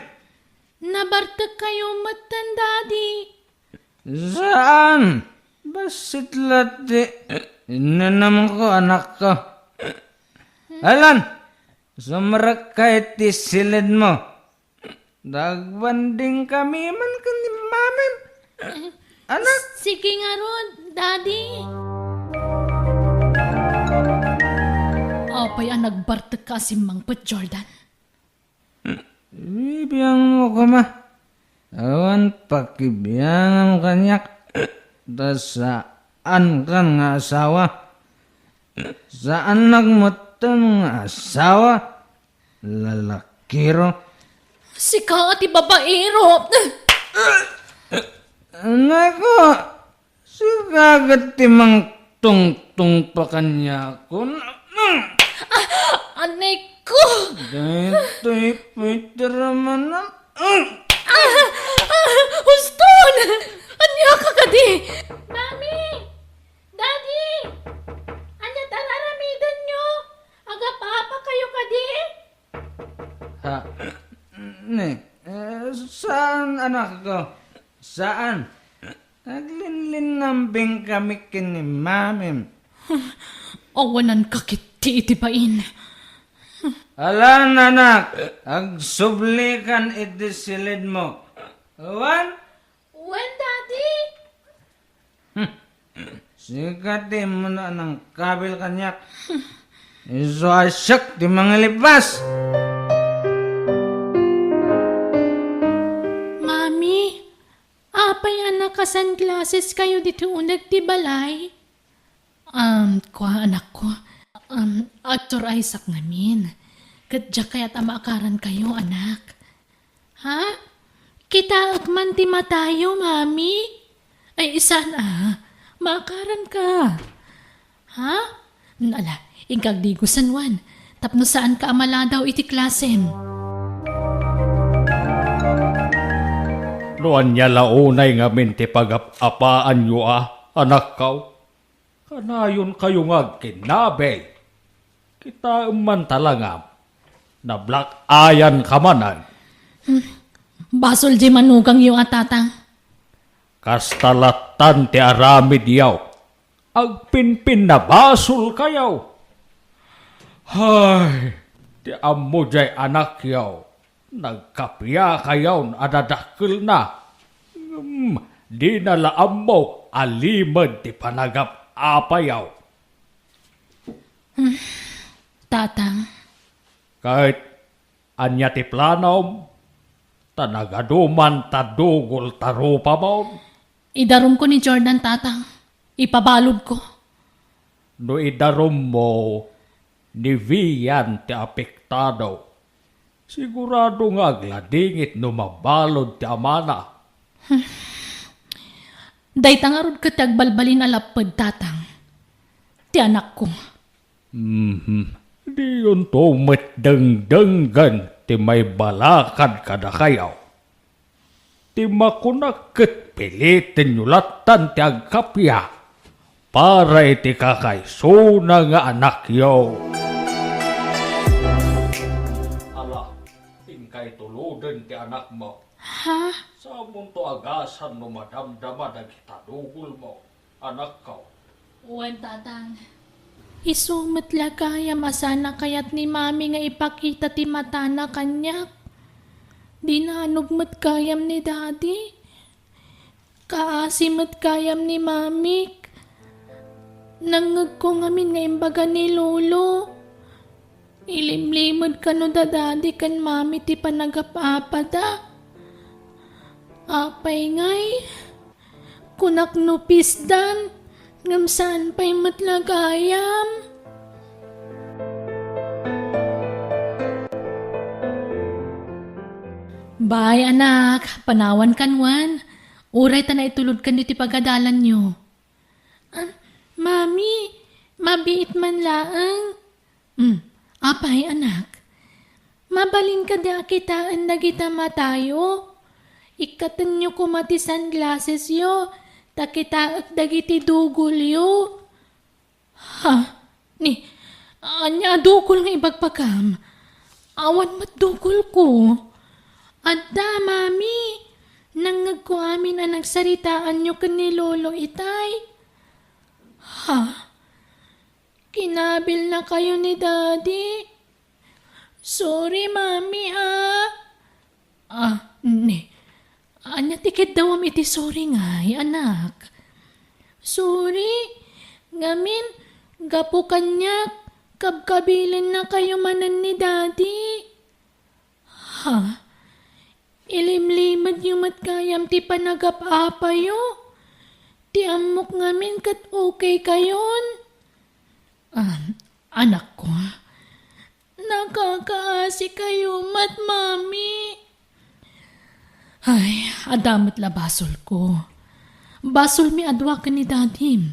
Nabartek kayo metten, Daddy. Saan? Bassit la ti inanamko, anakko. Alan, sumrekka iti silidmo. Nagbanding kami man ken ni Mamim. Anak. Sige ngarud, Daddy. Apay a nagbartek ka a simmangpet, Jordan? Ibiangmo koma. Awan pakibiangam kaniak. Ta saankan nga asawa. Saannak metten nga asawa. Lalakiro. Sika ti babaero. Nako, sika ket ti mangtungtungpa kaniakon. Ah, anay ko! Daytoy Peter manen. Ah, ah, huston! Ania ka kadi? Mami! Daddy! Ania ti ar-aramidenyo? Agap-apak kayo kadi? Ha? Ni, eh, saan, anakko? Saan? Aglinlinnambing kami ken ni Mamim. Awanan ka ketdi iti bain. Alan, anak, agsublikan iti silidmo. Wen? Wen, Daddy? Hmm. Sika ti immuna a nangkabil kaniak. Isu a siak ti mangilibas. Mami, apay a naka-sunglasses kayo ditoy uneg ti balay? Um, kua, anakko. Um, agturayasak ngamin. Ket diak kayat a maakaran kayo, anak. Ha? Kitaek man ti matayo, Mami? Ay, saan a. Maakaran ka. Ha? Ala, inka agdigo, San Juan, tapno saan ka a maladaw iti klasem. No ania la unay ngamin ti pagap-apaanyo a, anakkaw? Kanayonkayo nga agkinnabil. Kitaem man talangam. Nablak-ayanka manen. Hmm. Basol di manugangyo a, Tatang. Kasta lattan ti aramidyaw. Agpinpinnabasolkayaw. Hay, ti ammo jay anakyaw, nagkapiakayaw a dadakkelna. Ngem dina la ammo a limed ti panagap-apayaw. Tatang. Ket ania ti planom? Ta nagaduman ta dugol ta rupamon. Idarumko ni Jordan, Tatang. Ipabaludko. No idarummo, ni Vian ti apektado. Sigurado nga agladingit no mabalud ti amana. Dayta ngarud ket ti agbalbalin a lapped, Tatang. Ti anakko. Mhm. Diyonto met dengdenggen ti maibalakad kadakayo. Ti makunak ket pilitenyo lattan ti agkapia para iti kakaisuna nga anakyo. Ala, inkay tuloden ti anakmo. Ha? Samonto agasan no madamdama dagita dugolmo. Anakko. Wen, Tatang. Isu met la gayam a saan a kayat ni Mami nga ipakita ti matana kaniak. Dinanog met gayam ni Daddy. Kaasi met gayam ni Mamik. Nangngegko ngamin nga imbaga ni Lolo. Ilimlimed kano da Daddy ken Mami ti panagap-apada. Apay ngay? Kunak no pisdan, ngem saan pay met la gayam. Bay, anak, panawankan wen. Uray ta naitulodkanyo ti pagadalanyo. Ah, Mami, mabiit man laeng. Hmm, apay, anak? Mabalin kadi a kitaen dagita matayo? Ikkatenyo koma ti sunglassesyo, ta kitaek dagiti dugolyo. Ha? Ni, ania a dugol nga ibagbagam? Awan met dugolko. Adda, Mami. Nangngegko amin a nagsaritaanyo ken ni Lolo itay. Ha? Kinabilnakayo ni Daddy? Sorry, Mami, ah. Ah, ni. Ania ti kiddawam iti sorry ngay, anak? Sorry. Ngamin, gapu kaniak, kabkabilennakayo manen ni Daddy. Ha? Ilimlimedyo met gayam ti panagap-apayo? Ti ammok ngamin ket okay kayon? Ah, anakko. Nakakaasikayo met, Mami. Ay, adda met la basolko. Basolmi a dua ken ni Dadim.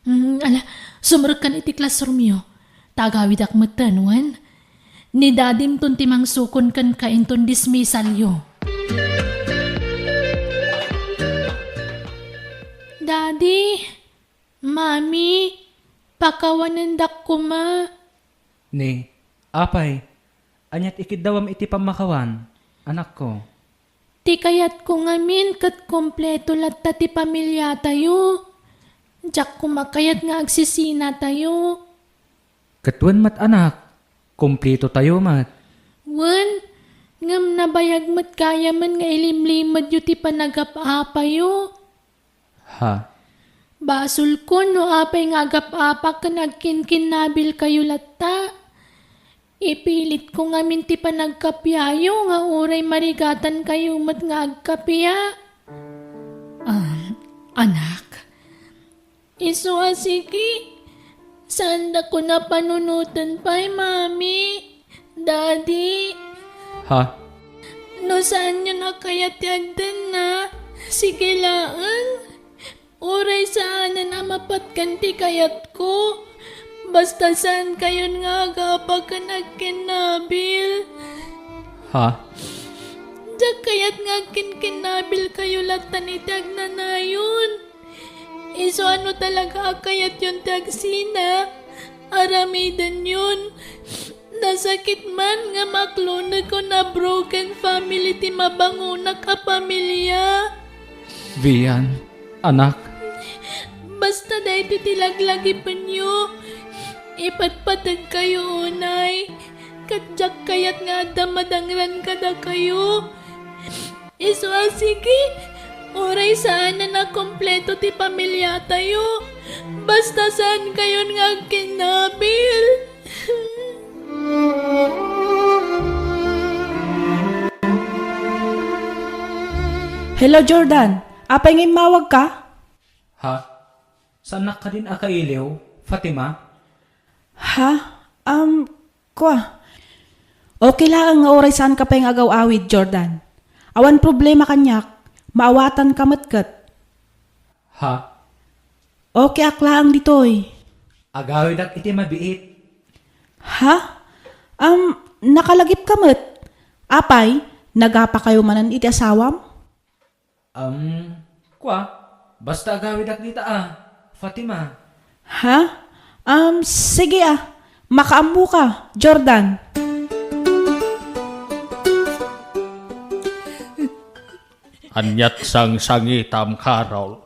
Hmm, ala, sumrekkan iti classroomyo. Ta agawidak metten, wen? Ni Dadimton ti mangsukon kenka inton dismissalyo. Daddy, Mami, pakawanendak koma. Ni, apay, ania ti ikiddawam iti pammakawan, anakko? Ti kayatko ngamin ket kompleto latta ti pamiliatayo. Diak koma kayat nga agsisinatayo. Ket wen met, anak, kompletotayo met. Wen, ngem nabayag met gayamen nga ilimlimedyo ti panagap-apayo. Ha? Basolkon no apay nga agap-apak ken agkinkinnabilkayo latta. Ipilitko ngamin ti panagkapiayo nga uray marigatankayo met nga agkapia. Ah, anak. Isu a siki, saandakon a panunoten pay, Mami, Daddy. Ha? No saanyon a kayat ti agdanna, sige laeng. Uray saanen a mapatgan ti kayatko. Basta saankayon nga agapak ken agkinnabil. Ha? Kayat nga agkinkinnabilkayo lattan iti agnanayon. Isu a no talaga a kayatyon ti agsina, aramidenyon. Nasakit man nga makloneg ko na broken family ti mabangonak a pamilia. Vian, anak. Basta daytoy ti laglagipenyo. Ipatpategkayo unay. Ket diak kayat nga adda madangran kadakayo. Isu a sige, uray saanen a kompleto ti pamiliatayo. Basta saankayon nga agkinnabil. Hello, Jordan. Apay nga immawagka? Ha? Saannak kadin a kailiw, Fatima? Ha? Um, kua. Okay laeng nga uray saanka pay nga agaw-awid, Jordan. Awan problema kaniak. Maawatanka met ket. Ha? Okay ak laeng ditoy. Agawidak iti mabiit. Ha? Um, nakalagipka met. Apay, nagapakayo manen iti asawam? Um, kua, basta agawidak dita a, Fatima. Ha? Um, sige a. Makaammoka, Jordan. Aniat sangsangitam, Carol?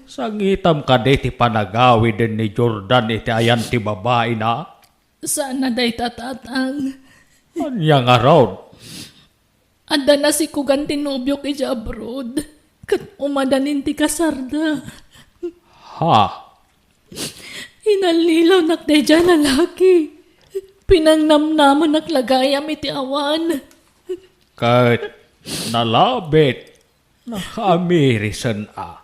Sangitam kadi ti panagawiden ni Jordan iti ayan ti babaina? Saan a dayta, Tatang. Ania ngarud? Adda nasikogan ti nobiok idiay abroad, ket umadanin ti kasarda. Ha? Inallilawnak daydiay a lalaki. Pinangnamnamanak la gayam iti awan. Ket nalabit, nakaamirisan a.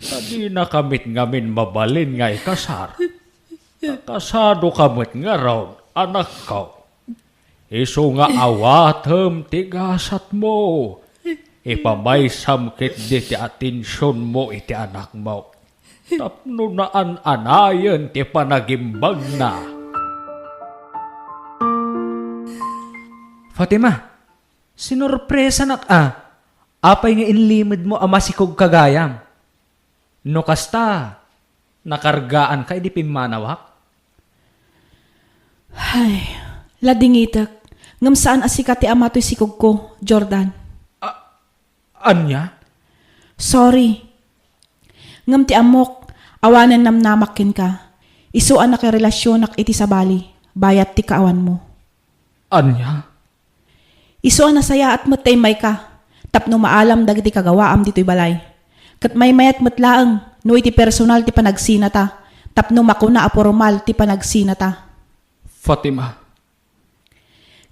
Ta dinaka met ngamin mabalin nga ikasar. Ta kasadoka met ngarud, anakko. Isu nga awatem ti gasatmo. Ipamaysam ketdi ti atensionmo iti anakmo tapno naan-anayen ti panagimbagna. Fatima, sinorpresanak a. Apay nga inlimedmo a masikogka gayam? No kasta, nakargaanka idi pimmanawak? Ay, ladingitek, ngem saan a sika ti ama toy sikogko, Jordan. A-, ania? Sorry. Ngem ti ammok, awanen namnamak kenka. Isu a nakarelasionak iti sabali, bayat ti kaawanmo. Ania? Isu a nasayaat met ta immayka tapno maalam dagiti kagawaam ditoy balay. Ket maymayat met laeng no iti personal ti panagsinata tapno makuna a pormal ti panagsinata. Fatima.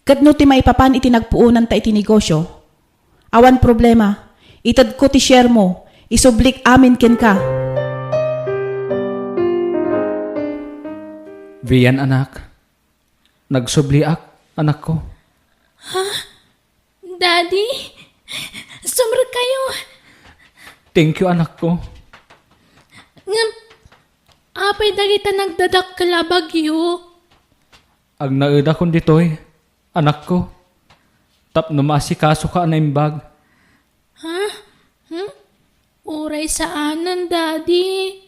Ket no ti maipapan iti nagpuonanta iti negosio, awan problema. Itedko ti sharemo, isublik amin kenka. Vian, anak. Nagsubliak, anakko. Ha? Daddy? Sumrekkayo! Thank you, anakko. Ngem, apay dagita nagdadakkel a bagyo? Agnaedakon ditoy, anakko, tapno maasikasoka a naimbag. Ha? Hmm? Uray saanen, Daddy.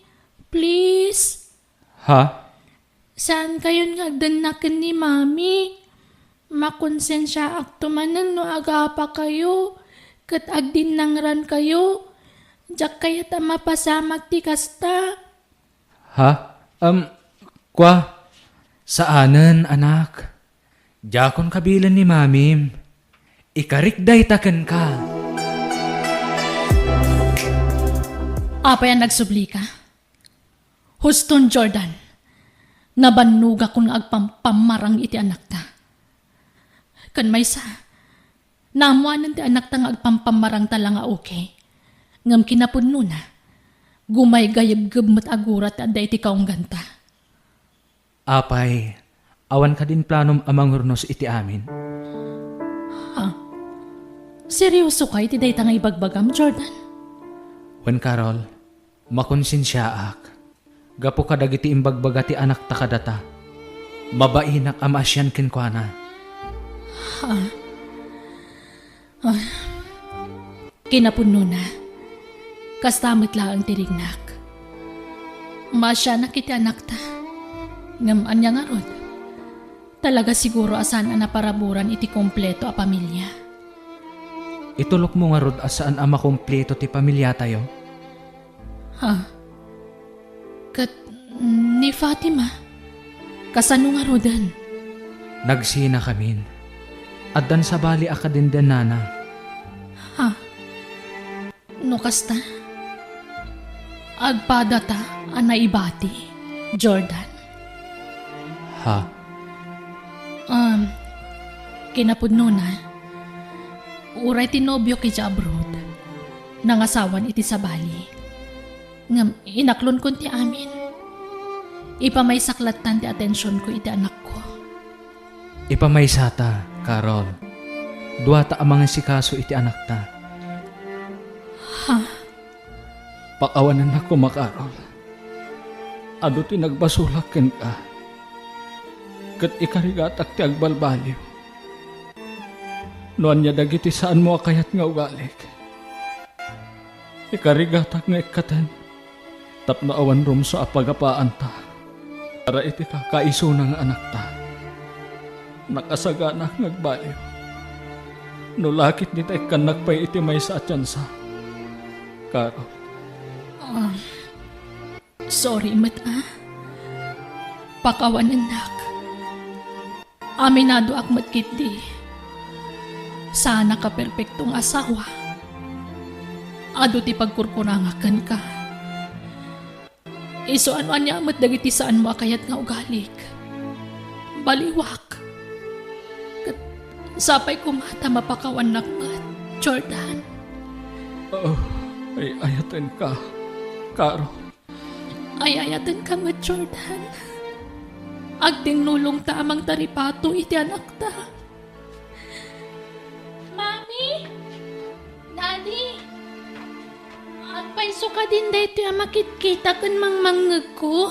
Please. Ha? Saankayon nga agdannaken ni Mami. Makonsensiaakto manen no agapakayo ket agdinnangrankayo. Diak kayat a mapasamak ti kasta. Ha? Um, kua, saanen, anak. Diakon kabilen ni Mamim. Ikarik dayta kenka. Apay a nagsublika? Huston, Jordan, nabannogakon nga agpampammarang iti anakta. Ken maysa, naammoanen ti anakta nga agpampammarangta la nga okay. Ngem kinapudnona, gumaygayebgeb met a gura ti adda iti kaungganta. Apay, awan kadin planom a mangurnos iti amin? Ha? Seriosoka iti dayta nga ibagbagam, Jordan? Wen, Carol, makonsensiaak gapu kadagiti imbagbaga ti anakta kadata. Mabainak a maasian kenkuana. Ha? Ah, kinapudnona, kasta met laeng ti rignak. Maasianak iti anakta. Ngem ania ngarud? Talaga siguro a saan a naparaburan iti kompleto a pamilia. Itulokmo ngarud a saan a makompleto ti pamiliatayo? Ha? Ket ni Fatima? Kasano ngaruden? Nagsinakamin. Addan sabali a kadendennana. Ha? No kasta, agpadata a naibati, Jordan? Ha? Um, kinapudnona, uray ti nobiok idiay abroad, nangasawan iti sabali. Ngem inaklonkon ti amin. Ipamaysak lattan ti atensionko iti anakko. Ipamaysata, Carol. Duata a mangisikaso iti anakta. Ha? Pakawanennak koma, Carol. Adu ti nagbasolak kenka. Ket ikarigatak ti agbalbaliw. No ania dagiti saanmo a kayat nga ugalik, ikarigatak nga ikkaten tapno awan rumsua a pagapaanta para iti kakaisuna nga anakta. Nakasaganak nga agbaliw. No lakit dita ikkannak pay iti maysa a tiansa. Carol. Ah, sorry met, ah. Pakawanennak. Aminadoak met ketdi. Saanak a perpekto nga asawa. Adu ti pagkurkurangak kenka. Isu a no ania met dagiti saanmo a kayat nga ugalik, baliwak. Ket sapay koma ta mapakawannak met, Jordan. Oh, ay-ayatenka, Carol. Ay-ayatenka met, Jordan. Agtinnulongta a mangtaripato iti anakta. Mami! Daddy! Agpayso kadin daytoy a makitkita ken mangmangngegko?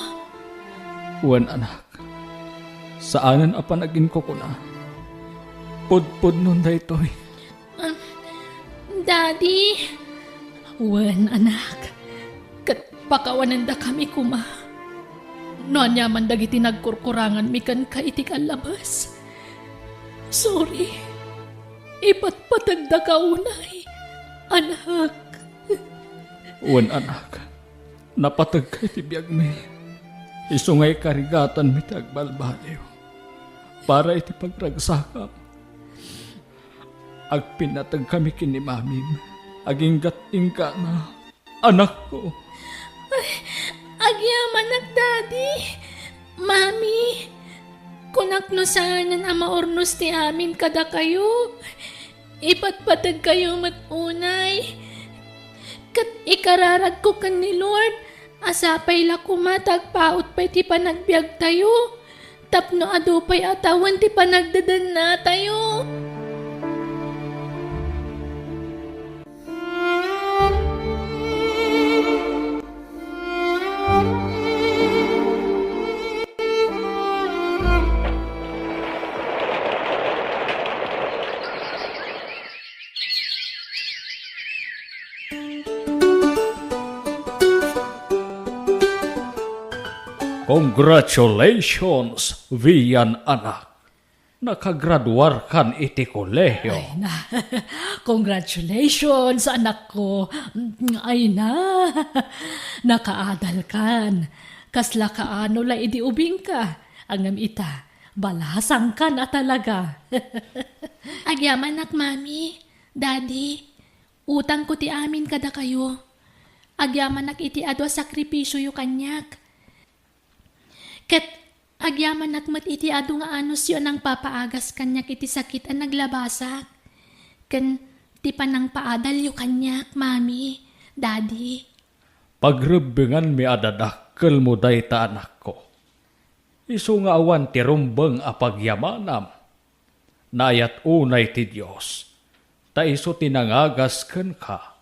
Wen, anak. Saanen a panaginkukuna. Pudpudnon daytoy. Ah, Daddy! Wen, anak. Ket pakawanendakami koma. No aniaman dagiti nagkurkuranganmi kenka iti kallabas. Sorry. Ipatpategdaka unay, anak. Wen, anak. Napategka iti biagmi. Isu nga ikarigatanmi ti agbalbaliw para iti pagragsakam. Agpinnategkami ken ni Mamim. Aginggat inggana, anakko. Ay, agyamanak, Daddy. Mami, kunak no saanen a maurnos ti amin kadakayo. Ipatpategkayo met unay. Ket ikararagko ken ni Lord a sapay la koma ta agpaut pay ti panagbiagtayo tapno adu pay a tawen ti panagdedennatayo. Congratulations, Vian anak. Nakagraduarkan iti kolehiyo. Ay na, congratulations, anakko. Ay na, nakaadalkan. Kasla kaano la idi ubingka. Ngem ita, balasangkan a talaga. Agyamanak, Mami, Daddy, utangko ti amin kadakayo. Agyamanak iti adu a sakripisioyo kaniak. Ket agyamanak met iti adu nga anusyo a nangpapaagas kaniak iti sakit a naglabasak, ken ti panangpaadalyo kaniak, Mami, Daddy. Pagrebbenganmi a dadakkelmo dayta, anakko. Isu nga awan ti rumbeng a pagyamanam. Naayat unay ti Dios, ta isu ti nangagas kenka.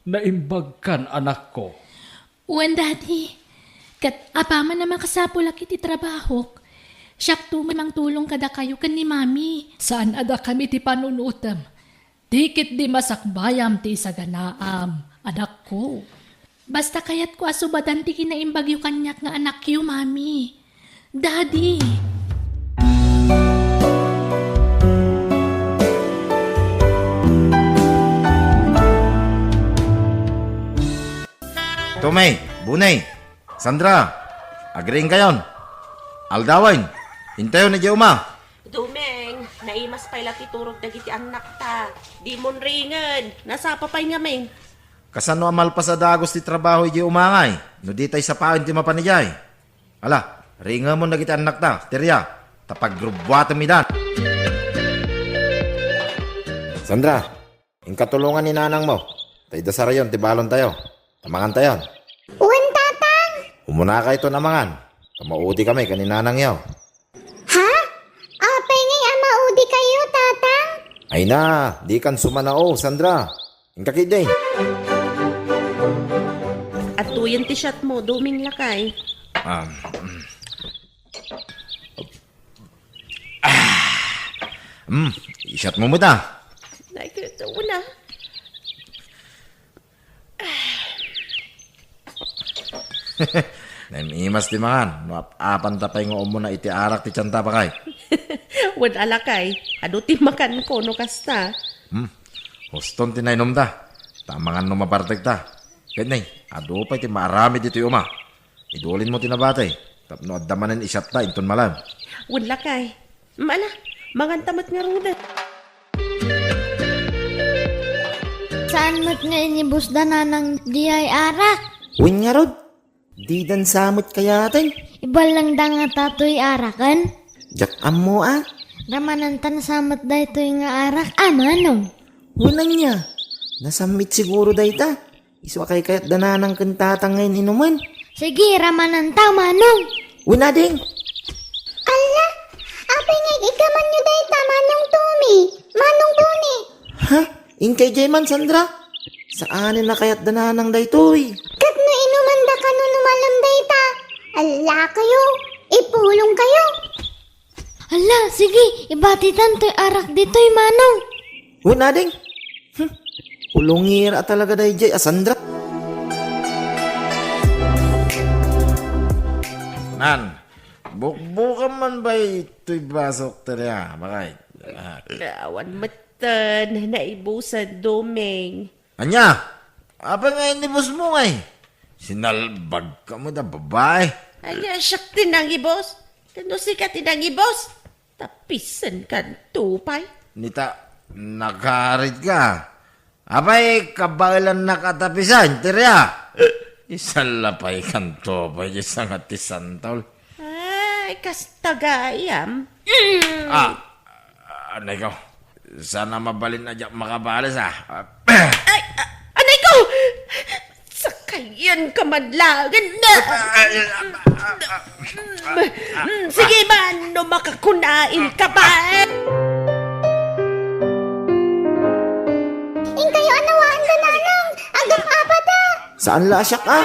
Naimbagkan, anakko. Wen, Daddy. Ket apaman a makasapulak iti trabahok, siakto met mangtulong kadakayo ken ni Mami. Saan a dakami ti panunotem. Di ketdi masakbayam ti isaganaam, anakko. Basta kayatko a subadan ti kinaimbagyo kaniak nga anakyo, Mami. Daddy! Tommy, Bunay, Sandra, agriingkayon. Aldawen, intayon idiay uma. Doming, naimas pay la ti turog dagiti annakta. Dimon ringen, nasapa pay ngamin. Kasano a malpas a dagus ti trabaho idiay uma ngay, no ditay sapaen ti mapan idiay? Ala, ringemon dagiti annakta, Teria, ta pagrubbuatem idan. Sandra, inka tulongan ni nanangmo, ta idasarayon ti balontayo. Ta mangantayon. Wen, Tatang. Umunakayton a mangan, ta maudikami ken ni nanangyo. Ha? Apay ngay a maudikayo, Tatang? Ay na, dikan sumanao, Sandra. Inka ketdi. Adtoyen ti shot mo, Doming lakay. Ah, mm. Ah, mm, i-shot mo met a. Nakita ko na. Naim-imas ti mangan, no ap-apanta pay nga umuna iti arak ti tianta, bakay. Wen a lakay, adu ti makanko no kasta. Hmm. Huston ti nainumta. Ta mangan no mabartekta. Ket nay, adu pay ti maaramid ditoy uma. Idulinmo ti nabati. Tapno adda manen i-shotta inton malem. Wen lakay. Mala, manganta met ngaruden. Saan met nga inibusda nanang diay arak? Wen ngarud, didan sa met kayaten. Iballengda ngata toy araken? Diak ammo a. Ramanantan sa met daytoy nga arak a, Manong. Wen ania, nasammit siguro dayta. Isu a kaykayatda nanang ken tatang nga in-inumen. Sige, ramananta, Manong. Wen a, ding. Alla, apay nga ig-igamanyo dayta, Manong Tommy, Manong Boni? Ha? Inkay diay man, Sandra? Saanen a kayatda nanang daytoy. Ket no inumanda kano no malem dayta, alla kayo, ipulong kayo. Alla, sige, ibatitan toy arak ditoy, Manong. Wen a, ding. Hmm. Pulongir a talaga daydiay a Sandra. Nan, bukbukam man bay toy basok, Teria, bakay. Ah. Awan metten, naibusan, Doming. Ania? Apay nga inibusmo ngay? Sinalbagka met a babai. Ania siak ti nangibus? Ken no sika ti nangibus? Tapisenkan tupay. Nita, nakarit ka. Apay, kabaelannak a tapisen, Teria. Isalla pay kanto pay, isang ti santol. Ay, kasta gayam. Mm. Ah, anay ko. Sana mabalin a diak makabales, ah. Ay, a-, anay ko! Sakayan ka man laeng. Mm, sige man, no makakunain ka pa. Inkayo a nawaanda, Nanang. Agap-apata. Saan la a siak, a?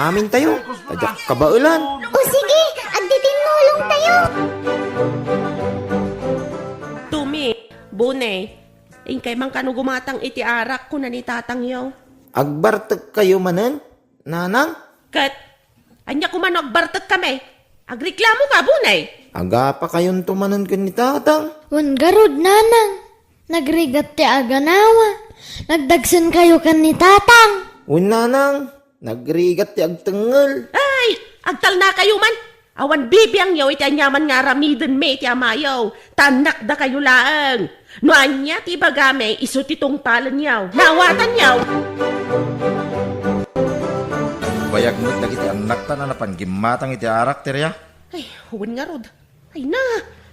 Amintayo. Ta diak kabaelan. O sige, agtitinnulongtayo. Tumi, Bone, inkay man kano gumatang iti arak, kuna ni tatangyo. Agbartekkayo manen, Nanang? Ket, ania koma no agbartekkami? Agreklamo ka, Bone? Agapakayonto manen ken ni tatang. Wen garud, Nanang. Nagrigat ti aganawa. Nagdagsenkayo ken ni tatang. Wen, Nanang, nagrigat ti agtengngel. Ay, agtalnakayo man. Awan bibiangyo iti aniaman nga aramidenmi iti amayo. Ta annakdakayo laeng. No ania ti ibagami, isu ti tungpalenyo. Naawatanyo? Bayag met dagiti annakta a napan gimmatang iti arak, Teria. Ay, wen ngarud. Ay na,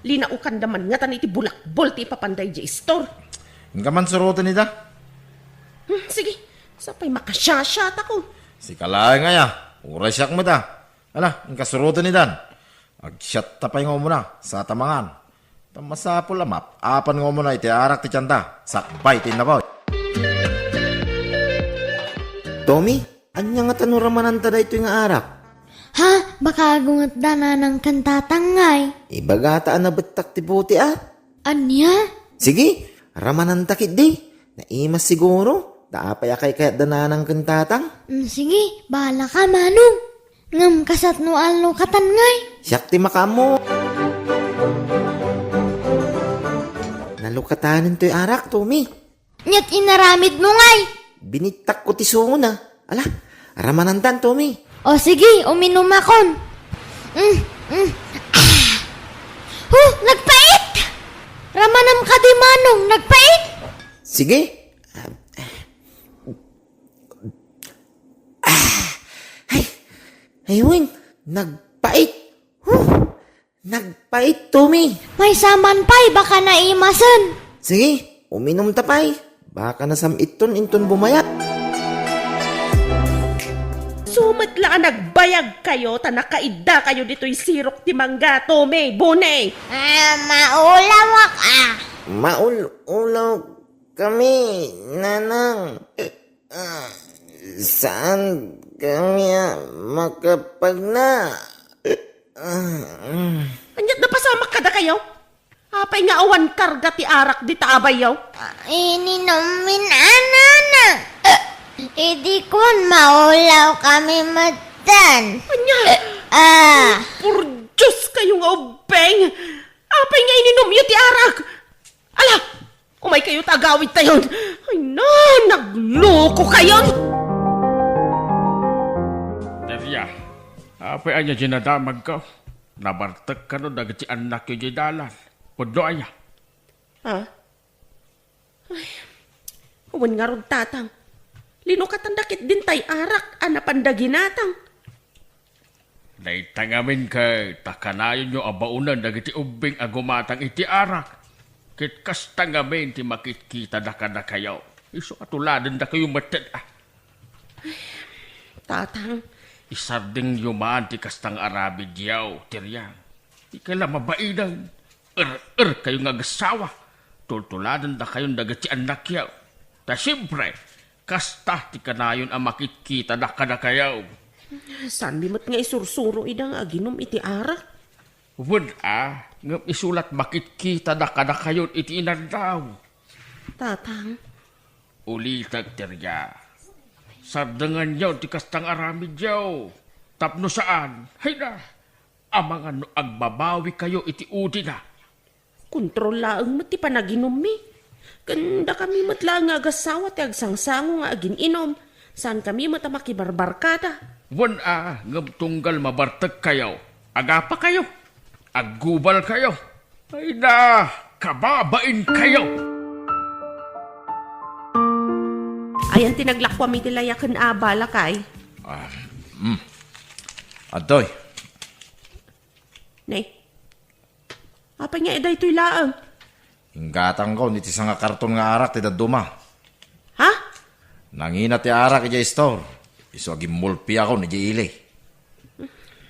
linaukanda man ngatan iti bulakbol ti ipapanda idiay istor. Inka man suroten ida. Hmm, sige, sapay makasiasiatako. Sika laeng aya, uray siak met a. Ala, inka suroten idan. Agsiatta pay nga umuna, sata mangan. Ta masapul a maap-apan nga umuna iti arak ti tianta, sakbay ti innapoy. Tommy, ania ngata no ramananta daytoy nga arak? Ha? Baka agungetda nanang ken tatang ngay. Ibagata a nabettak ti bote a. Ania? Sige, ramananta ketdi. Naimas siguro. Ta apay a kaykayatda nanang ken tatang? Mm, sige, bahala ka, Manong. Ngem kasat no allo katan ngay? Siak ti makaammo. Nalukatanen toy arak, Tommy. Aniat inaramidmo ngay? Binittakko ti sungona. Ala, ramanantan, Tommy. O sige, uminumakon. Mm, mm. Ah. Huh, nagpait! Ramanam kadi, Manong, nagpait! Sige. Ah, ay, ay, wen, nagpait. Huh, nagpait, Tommy. Maysa man pay, baka naimasen. Sige, uminumta pay. Baka nasam-itton inton bumayat. Sumet la a nagbayag kayo ta nakaidda kayo ditoy sirok ti mangga, Tommy, Boney. Ah, maulawak, ah. Maul-ulaw kami, Nanang. Ah, saan kami a makapagna? Ah, mm. Aniat napasamak kadakayo? Apay nga awan karga ti arak dita a bayyo? Ininummin a, Nanang. Idi kuan, maulaw kami metten. Ania? Ah. Por Dios kayo nga ubbing! Apay nga ininumyo ti arak? Ala! Umay kayo ta agawid tayon. Ay na, nagloko kayon. Daria, apay ania dinadamagko? Nabartek kano dagiti annakyo diay dalan. Pudno aya? Ha? Ay, wen ngarud, Tatang. Linukatanda ketdin tay arak a napanda ginatang. Dayta ngamin ket ta kanayonyo a baonen dagiti ubbing a gumatang iti arak. Ket kasta ngamin ti makitkitada kadakayo. Isu a tuladendakayo metten, a. Tatang. Isardengyo man ti kasta nga aramidyo, Teriang. Ikala mabainang. Er-er kayo nga agassawa. Tultuladendakayon dagiti annakyo. Ta siempre, kasta ti kanayon a makitkitada kadakayo. Saanmi met nga isursuro ida nga aginum iti arak? Wen a, ngem isu la ti makitkitada kadakayon iti inaddaw. Tatang. Ulitek, Teriang. Sardenganyo ti kasta nga aramidyo. Tapno saan, hayna, amangan no agbabawikayo iti udina. Kontrol laeng met ti panaginummi. Ken dakami met laeng nga agassawa ti agsangsango nga agin-inum. Saankami met a makibarbarkada. Wen a, ngem tunggal mabartekkayo, agapakayo, aggubalkayo. Ay na, kababainkayo! Ayan ti naglakuam iti layaken a bala, kay. Ah, mm. Adtoy. Ne. Apay nga daytoy laeng? Inggatangkon iti sanga karton nga arak ti dadduma. Ha? Nangina ti arak idiay store. Isu a gimmulpiakon idiay ili.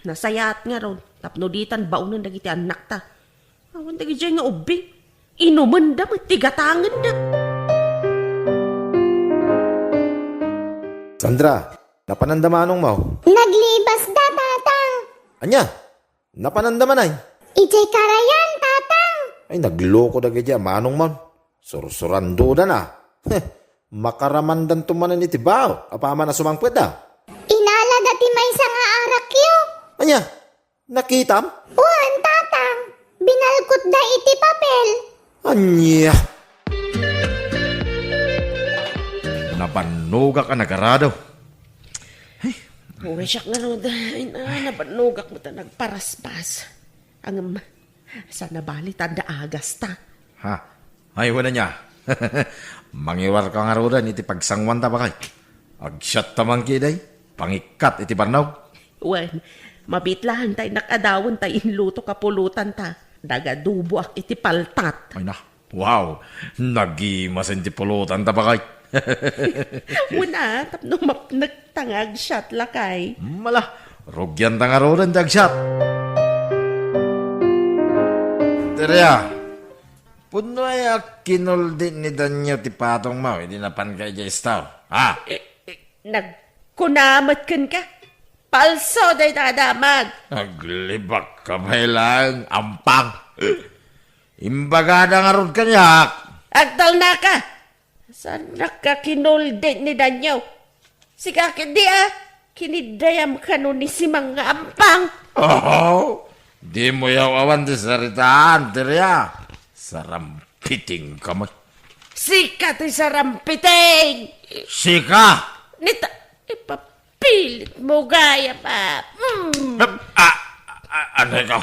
Nasayaat ngarud, tapno ditan baonen dagiti annakta. Awan dagidiay nga ubbing. Inumenda met ti gatangenda. Sandra, napananda manongmo? Naglibasda, Tatang. Ania? Napananda manen? Idiay karayan, Tatang. Ay, nagloko dagiti a manongmo. Sursurandoda na. Heh, makaramandanto manen iti bao, apaman a sumangpetda. Inalada ti maysa nga arakyo. Ania? Nakitam? Wen, Tatang. Binalkotda iti papel. Ania? Nabannogak a nagarado. Ay. Uray siak ngarud. Ay na, nabannogak met a nagparaspas. Ngem, saan a bali ta adda agasta. Ha? Ay, wen ania. Mangiwarka ngaruden iti pagsanguanta, bakay. Agsiatta man ketdi, pangikkat iti barnog. Wen, mabiit laeng ta innak adawen tay inlutok a pulotanta. Nagaduboak iti paltat. Ay na, wow! Nagimasen ti pulotanta, bakay. Wen a, tapno mapnek ta nga agsiat, lakay. Mala, rugianta ngaruden ti agsiat. Teriang, pudno aya a kinuldi ni Danyo ti patongmo idi napanka idiay store? Ha? Eh, eh, nagkuna met kenka? Palso dayta a damag. Aglibakka pay laeng, ampang. Imbagada ngarud kaniak. Agtalnaka! Saan nakakinuldi ni Danyo? Sika, di a, kinidayam kano ni Simang nga ampang. Oh, di mo yaw awan ti saritaan, Teria. Sarampiting ka met. Sika ti sarampiting! Sika! Nita, ipapilit mo gayam, ah. Mm. Ah, ah, ah, anay ka?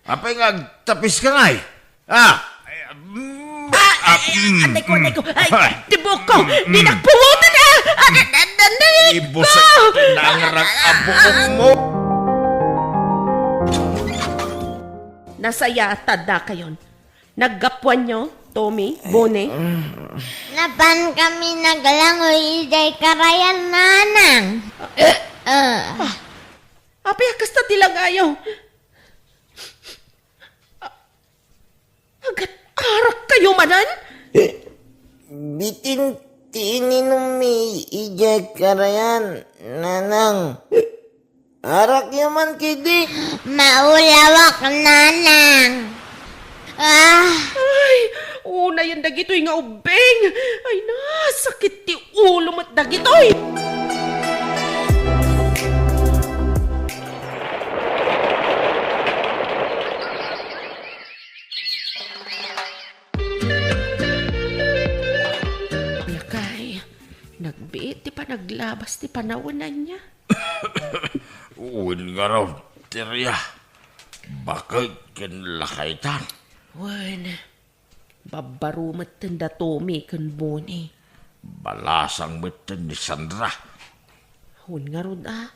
Apay nga agtapis ka ngay? Ah, ay, mm, ah, ah, mm, anay ko, anay ko. Ay, mm, tibok ko. Mm, mm. Dinakputan, ah. Ah, ah, ah, ah, ah, Ibusek ko. Nangrang a buok mo. Nasayatadakayon. Naggapuanyo, Tommy, Bone? Napan kami naglangoy idiay karayan, Nanang. Eh, ah. Apay a kasta ti langayo? Agat-arak kayo manen? Bitin ti ininummi idiay karayan, Nanang. Arakyo man kidi. Maulawak, Nanang. Ah. Ay, unayen dagitoy nga ubbing. Ay, nasakit ti ulo met dagitoy. Lakay, nagbiit ti panaglabas ti panawen ania. Wen ngarud, Teria, baket ken lakaytan. Wen, babbaro metten da Tommy ken Bone. Balasang metten ni Sandra. Wen ngarud a,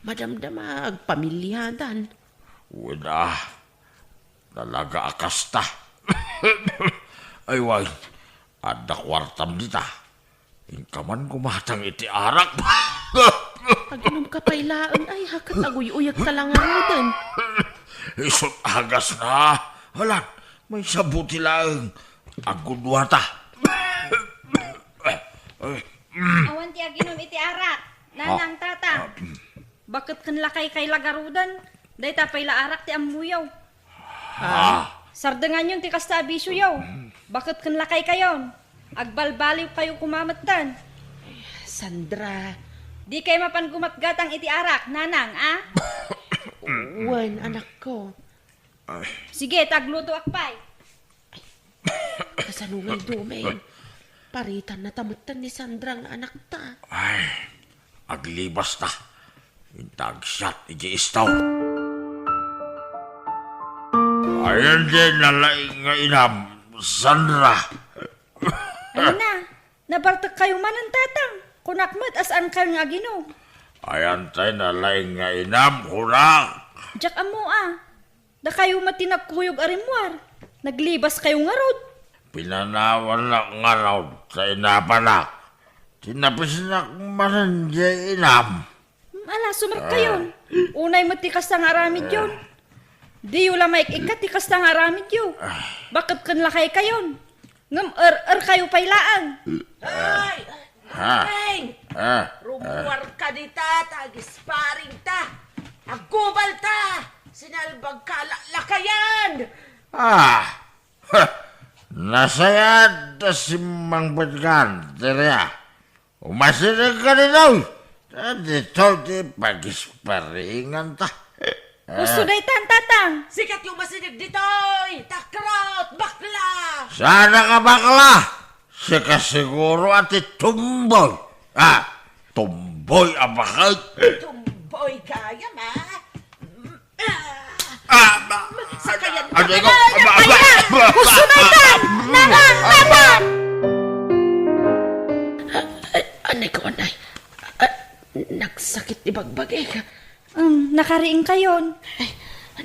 madamdama agpamiliadan. Wen a, talaga a kasta. Ay, way, adda kuartam dita. Inka man gumatang iti arak. Aginom ka pay laeng, ay, hakat aguy-uyek ka lang ngaruden. Isut' agasna. Halan, maysa buti laeng. Agudua ta. Awan ti aginom iti arak, nanang, tatang. Baket ken lakay kay la ngaruden, dayta pay la arak ti ammoyo. Ah. Sardenganyon ti kasta a bisioyo. Baket ken lakaykayon. Agbalbaliwkayo koma metten. Sandra. Dikay mapan gumatgatang iti arak, nanang, a? Wen, anakko. Ay. Sige, ta aglutoak pay. Kasano ngay, Doming? Paritanna ta metten ni Sandra nga anakta. Ay, aglibasta. Inta agsiat iti istaw. Ayan di nalaing nga inam, Sandra. Ay na, nabartek kayo manen, tatang. Kunak met a saan kayo nga aginom. Ayan tay nalaing nga inam, kunak. Diak ammo a. Dakayo met ti nagkuyog a rimmuar. Naglibas kayo ngarud. Pinanawannak ngarud ta inapanak. Tinapisnak manen diay inam. Hmm, ala, sumerkayon. Ah. Unay met ti kasta nga aramidyon. Ah. Diyo la maik-ikkat ti kasta nga aramidyo. Ah. Baket ken lakaykayon. Ngem er-, er kayo pay laeng. Ay! Ha? Peng! Ah. Rummuar ka dita, ta agisparing ta. Aggubal ta! Sinalbag ka, la-, lakayan! Ah! Ha! Nasayaat ta simmangpet kan, Teria. Umasideg ka ditoy. Ta ditoy ti pagisparingan ta. Usto daytan, tatang. Sika ti umasideg ditoy, takrot, bakla. Saan a bakla? Sika siguro a ti tumboy. Ah, tumboy a baket. Tumboy gayam, a. Ah, ba-, Sakayan ka Anay ko, pala! Aba, aba, Kaya! aba, Gusto na aba, itan! aba, Nanang, aba. Tatang! Ay, anay ko, anay. Ah, nagsakit ti bagbagik. Um, nakariing kayon. Ay,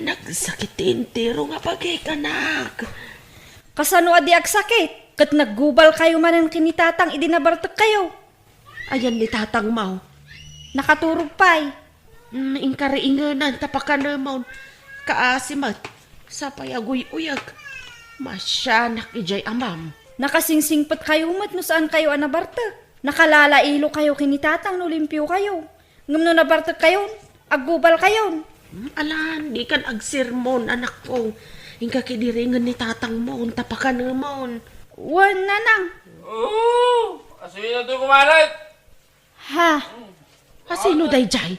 nagsakit ti entero nga bagik, anak. Kasano a di agsakit? Ket naggubal kayo manen ken ni tatang idi nabartek kayo. Ayan ni tatang mo. Nakaturog pay. Mm, inkariingenan ta pakanemon. Kaasi met. Sapay aguy-uyek. Masianak idiay amam. Nakasingsingpet kayo met no saan kayo a nabartek. Nakalalailo kayo ken ni tatang no limpio kayo. Ngem no nabartek kayon, aggubal kayon. Hmm, alan, dikan agsermon, anakko. Inka kidiringen ni tatangmon, ta pakanemon. Wen, nanang. Oo, asino to kumaret? Ha? Asino dayjay?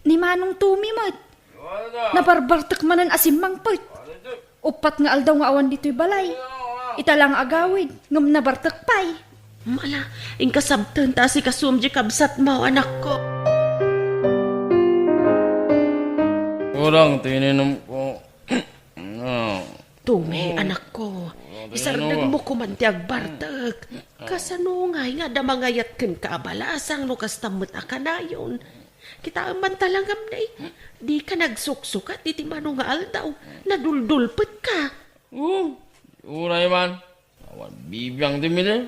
Ni Manong Tumi met. Nabarbartek manen a simmangpet. Uppat nga aldaw nga awan ditoy balay. Ita la nga agawid, ngem nabartek pay. Mala, inkasabten ta asikasum di kabsatmo, anakko. Kurang ti ininom ko. Ah. Tumi, anakko, isardengmo koman ti agbartek. Kasano ngay nga adda mangayat kenka a balasang no kasta met a kanayon? Kitaem man ta la ngem, dika nagsuksukat iti mano nga aldaw. Naduldulpetka. Oo, uray man. Awan bibiang ti mili.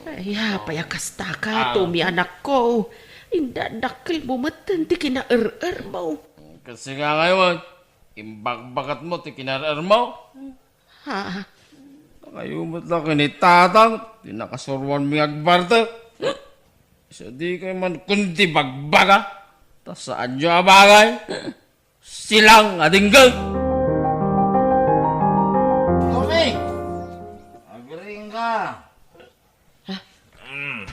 Ay, apay a kastaka, Tumi, anakko. Inda dakkelmo metten ti kinaer-ermo. Kasi nga ngayon, imbagbakatmo ti kinaer-ermo. Ha? Kayo met la ken ni Tatang, ti nakasuruanmi nga agbartek. Sadikay man kundi bagbaga, ta saanyo a bagay. Silang a dinggen. Tumi! Agring ka! Ha?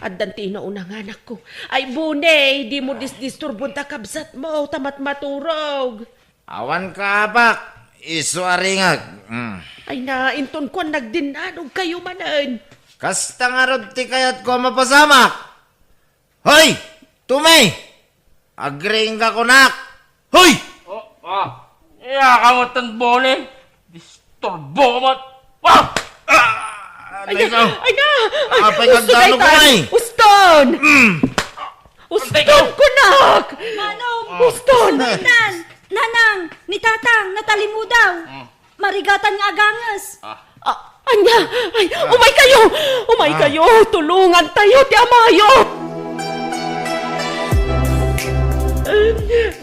Addan ti inaunanganak ko. Ay, Buni, dimo disdisturbon ta kabsatmo, ta matmaturog. Awan kaabak, isu a ringag. Mm. Ay na, inton kuan nagdinnanog kayo manen. Kasta ngarud ti kayatko a mapasamak. Hoy! Tumi! Agring ka kunak! Hoy! Oh, ah. Iya ka mo tan Boni. Disturbo ka mo. Ah! Ah! Ay, ay, na! Ay, na! Ay, apay nga uston, dano ko, ay! Uston! Mm. Uston, kunak! Manong! Uston! Nan! Nanang! Ni Tatang! Natalimudaw! Mm. Marigatan nga aganges! Ah. Ah, anya! Ay, umay kayo! Umay kayo! Tulungan tayo ti amayo!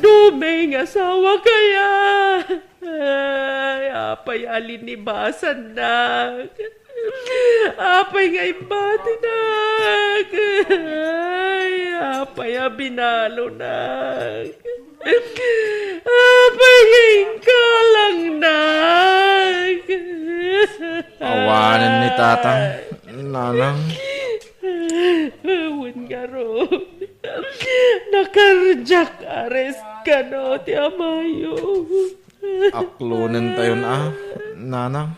Dumay nga asawa kaya! Ay, apay a linibasannak? Apay nga imbatinak? Ay, apay a binalonak? Apay nga inkalangnak? Awanen ni Tatang, Nanang. Awan ngarud. Na-cardiac arrest kano ti amayo. Aklonentayon a, Nanang.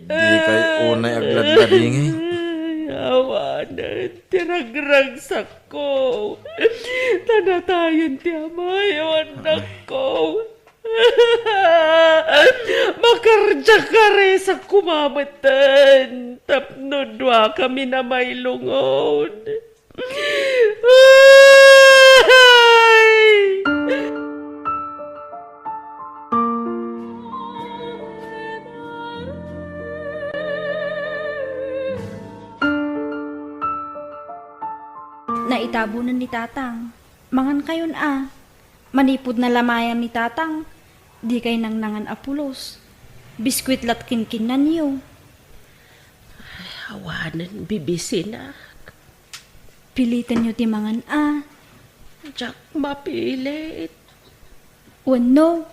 Dikay unay agladladingit. Awanen ti ragragsakko. Ta natayen ti amayo, annakko. Ma-cardiac arrest-ak koma metten tapno duakami a mailungon. Ay! Naitabonen ni Tatang. Mangankayon a. Manipud nalamayan ni Tatang, dikay nangnangan a pulos. Biskuit la't kinkinnanyo. Awanen bibisinak. Pilitenyo ti mangan a. Diak mapilit. Wenno,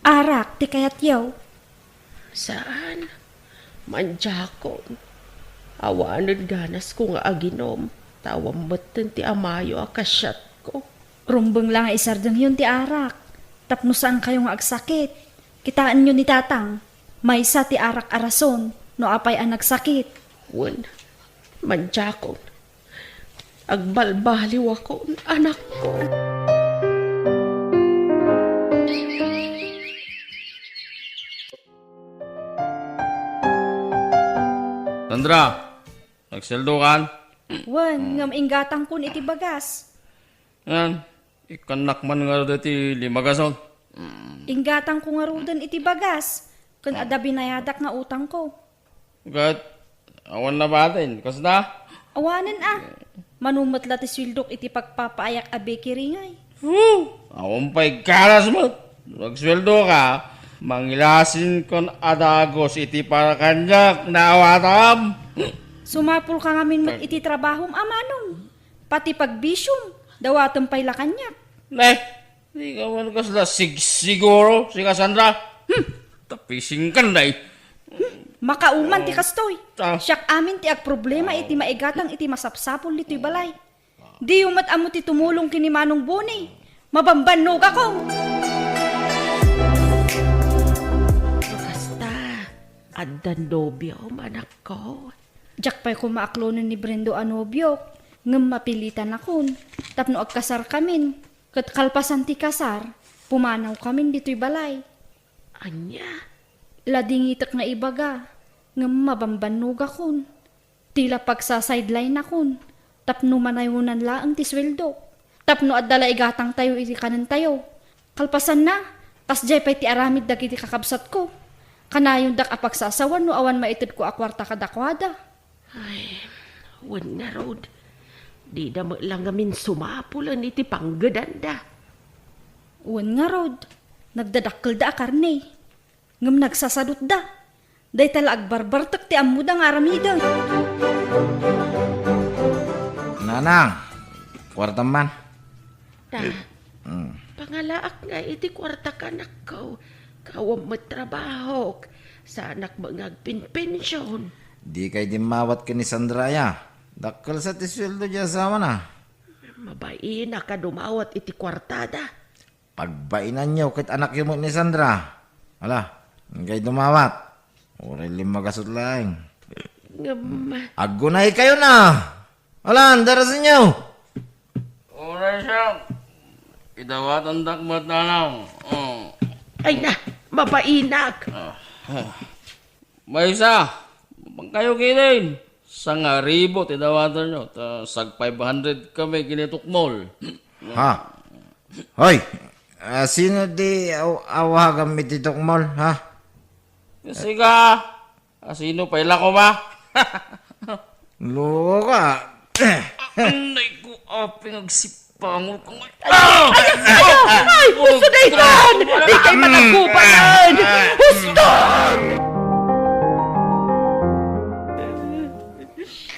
arak ti kayatyo? Saan. Mandiakon. Awanen ganasko nga aginom, ta awan metten ti amayo a kasiatko. Rumbeng la nga isardengyon ti arak, tapno saankayo nga agsakit. Kitaenyo ni Tatang, maysa ti arak a rason no apay a nagsakit. Wen, mandiakon. Agbalbaliwakon, anakko. Sandra, nagsueldokan? Wen, ngem inggatangkon iti bagas. Ngan, ikkannak man ngarud iti lima gason. Inggatangko ngaruden iti bagas, ken adda binayadak nga utangko. Ket, awan nabatin, kasta? Awanen a. Mano met la ti sueldok iti pagpapaayak a bakery ngay. Hu! Awan pay ganas met. Nagsueldoka, mangilasin kon a dagus iti para kaniak, naawatam. Sumapulka ngamin met iti trabahom a manong. Pati pagbisiom, dawatem pay la kaniak. Ne, dika man kasla sigsiguro, sika Sandra. Hmm, tapisingkan, day. Makauman ti kastoy. Ah. Siak amin ti agproblema iti maigatang iti masapsapul ditoy balay. Diyo met ammo ti tumulong ken ni Manong Boni. Mabambannogakon. No kasta, addan nobiom, anakko? Diak pay koma aklonen ni Brendo a nobiok, ngem mapilitanakon tapno agkasarkamin. Ket kalpasan ti kasar, pumanawkamin ditoy balay. Ania? Ladingitek nga ibaga, ngem mabambannogakon. Ti la pagsasidelinakon tapno manayonan laeng ti sueldo. Tapno adda la igatangtayo iti kanentayo. Kalpasanna, kasdiay pay ti aramid dagiti kakabsatko. Kanayondak a pagsasawan no awan maitedko a kuarta kadakuada. Ay, wen ngarud, dida met la ngamin sumapulen iti panggedanda. Wen ngarud, nagdadakkelda a karne, ngem nagsasadutda. Dayta la agbarbartek ti ammoda nga aramiden. Nanang, kuartam man. Ta, Mm. pangalaak nga iti kuartak, anakko. Awan met trabahok. Saanak met nga agpenpension. Dikay dimmawat ken ni Sandra aya? Dakkel sa ti sueldo ti asawana. Mabainak a dumawat iti kuartada. Pagbainanyo ket anakyo met ni Sandra. Ala, inkay dumawat. Uray limmagasut laeng. Ngem, aggunaykayon a. Alan, darasenyo. Uray siak. Idawatandak met, nanang. Oh. Ay na, mabainak. Ah, ah. Maysa, mapangkayo ketdin. Sangaribu ti dawatanyo, ta sag five hundred kami ken ni Tukmol. Ha? Hoy, ah, sino di aw-, awaganmi ti Tukmol, ha? Sika, a sino pay la koma? Loko ka. Anay ko, aping agsipangol ka ngay-, ay, ay, ay, ay, husto daytan! Dikay managkubanan! Husto!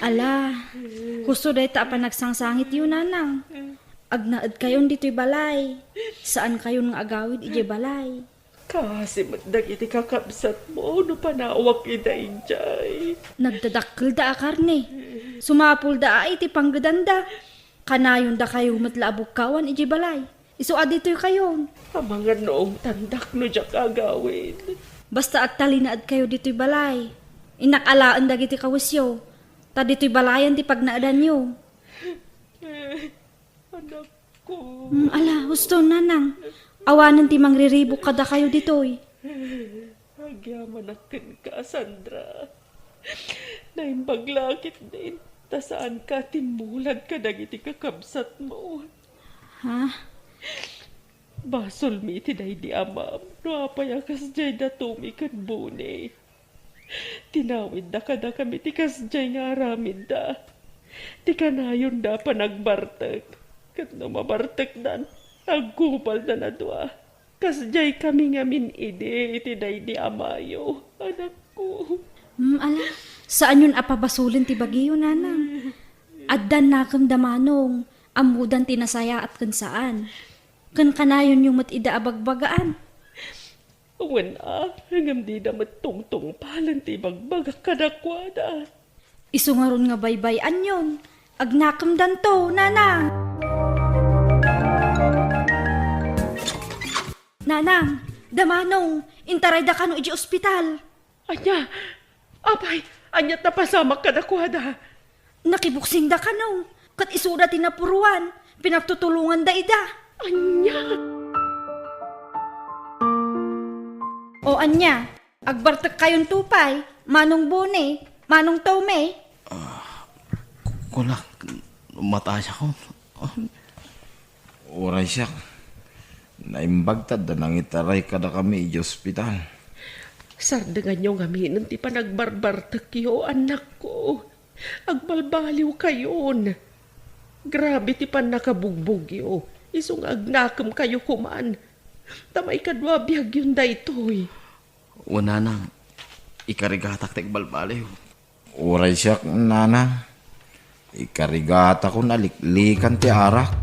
Ala, husto dayta a panagsangsangityo, nanang. Agnaedkayon ditoy balay. Saankayon nga agawid idiay balay. Kaasi met dagiti kakabsatmo no panawak ida idiay. Nagdadakkelda a karne. Sumapulda a iti panggedanda. Kanayondakayo met la a bukkawan idiay balay. Isu a ditoykayon. Amangan no ungtandak no diak agawid. Basta agtalinaedkayo ditoy balay. Innak alaen dagiti kawisyo. Ta ditoy balayan ti pagnaedanyo. Anakko. Mm, ala, husto, nanang. Awanen ti mangriribuk kadakayo ditoy. Agyamanak kenka, Sandra. Naimbag la ketdin, ta saanka a timmulad kadagiti kakabsatmo. Ha? Basolmi iti daydi amam no apay a kasdiay da Tommy ken Boni. Tinawidda kadakami ti kasdiay nga aramidda. Ti kanayonda a panagbartek. Ket no mabartekdan, agkubaldan a dua. Kasdiay kami ngamin idi iti daydi amayo, anakko. Hmm, ala, saanyon a pabasolen ti bagiyo, nanang. Addan nakem da Manong, ammodan ti nasayaat ken saan. Ken kanayonyo met ida a bagbagaan. Wen a, ngem dida met tungtungpalen ti ibagbagak kadakuada. Isu ngarud nga baybay-anyon, agnakemdanto, nanang. Nanang, da Manong, intarayda kano idiay ospital. Ania? Apay, ania ti napasamak kadakuada? Nakibuksingda kano, ket isuda ti napuruan, pinagtutulonganda ida. Ania? O ania, agbartekkayonto pay, Manong Boni, Manong Tommy? Ah, kulak, matayakon. Uray siak, naimbag ta adda nangitaray kadakami idiay ospital. Sardenganyo ngaminen ti panagbarbartekyo, annakko. Agbalbaliwkayon. Grabe ti pannakabugbogyo. Isu nga agnakemkayo koman. Ta maikadua a biagyon daytoy. O, nanang, ikarigatak ti agbalbaliw. Uray siak, nanang. Ikarigatakon a liklikan ti arak.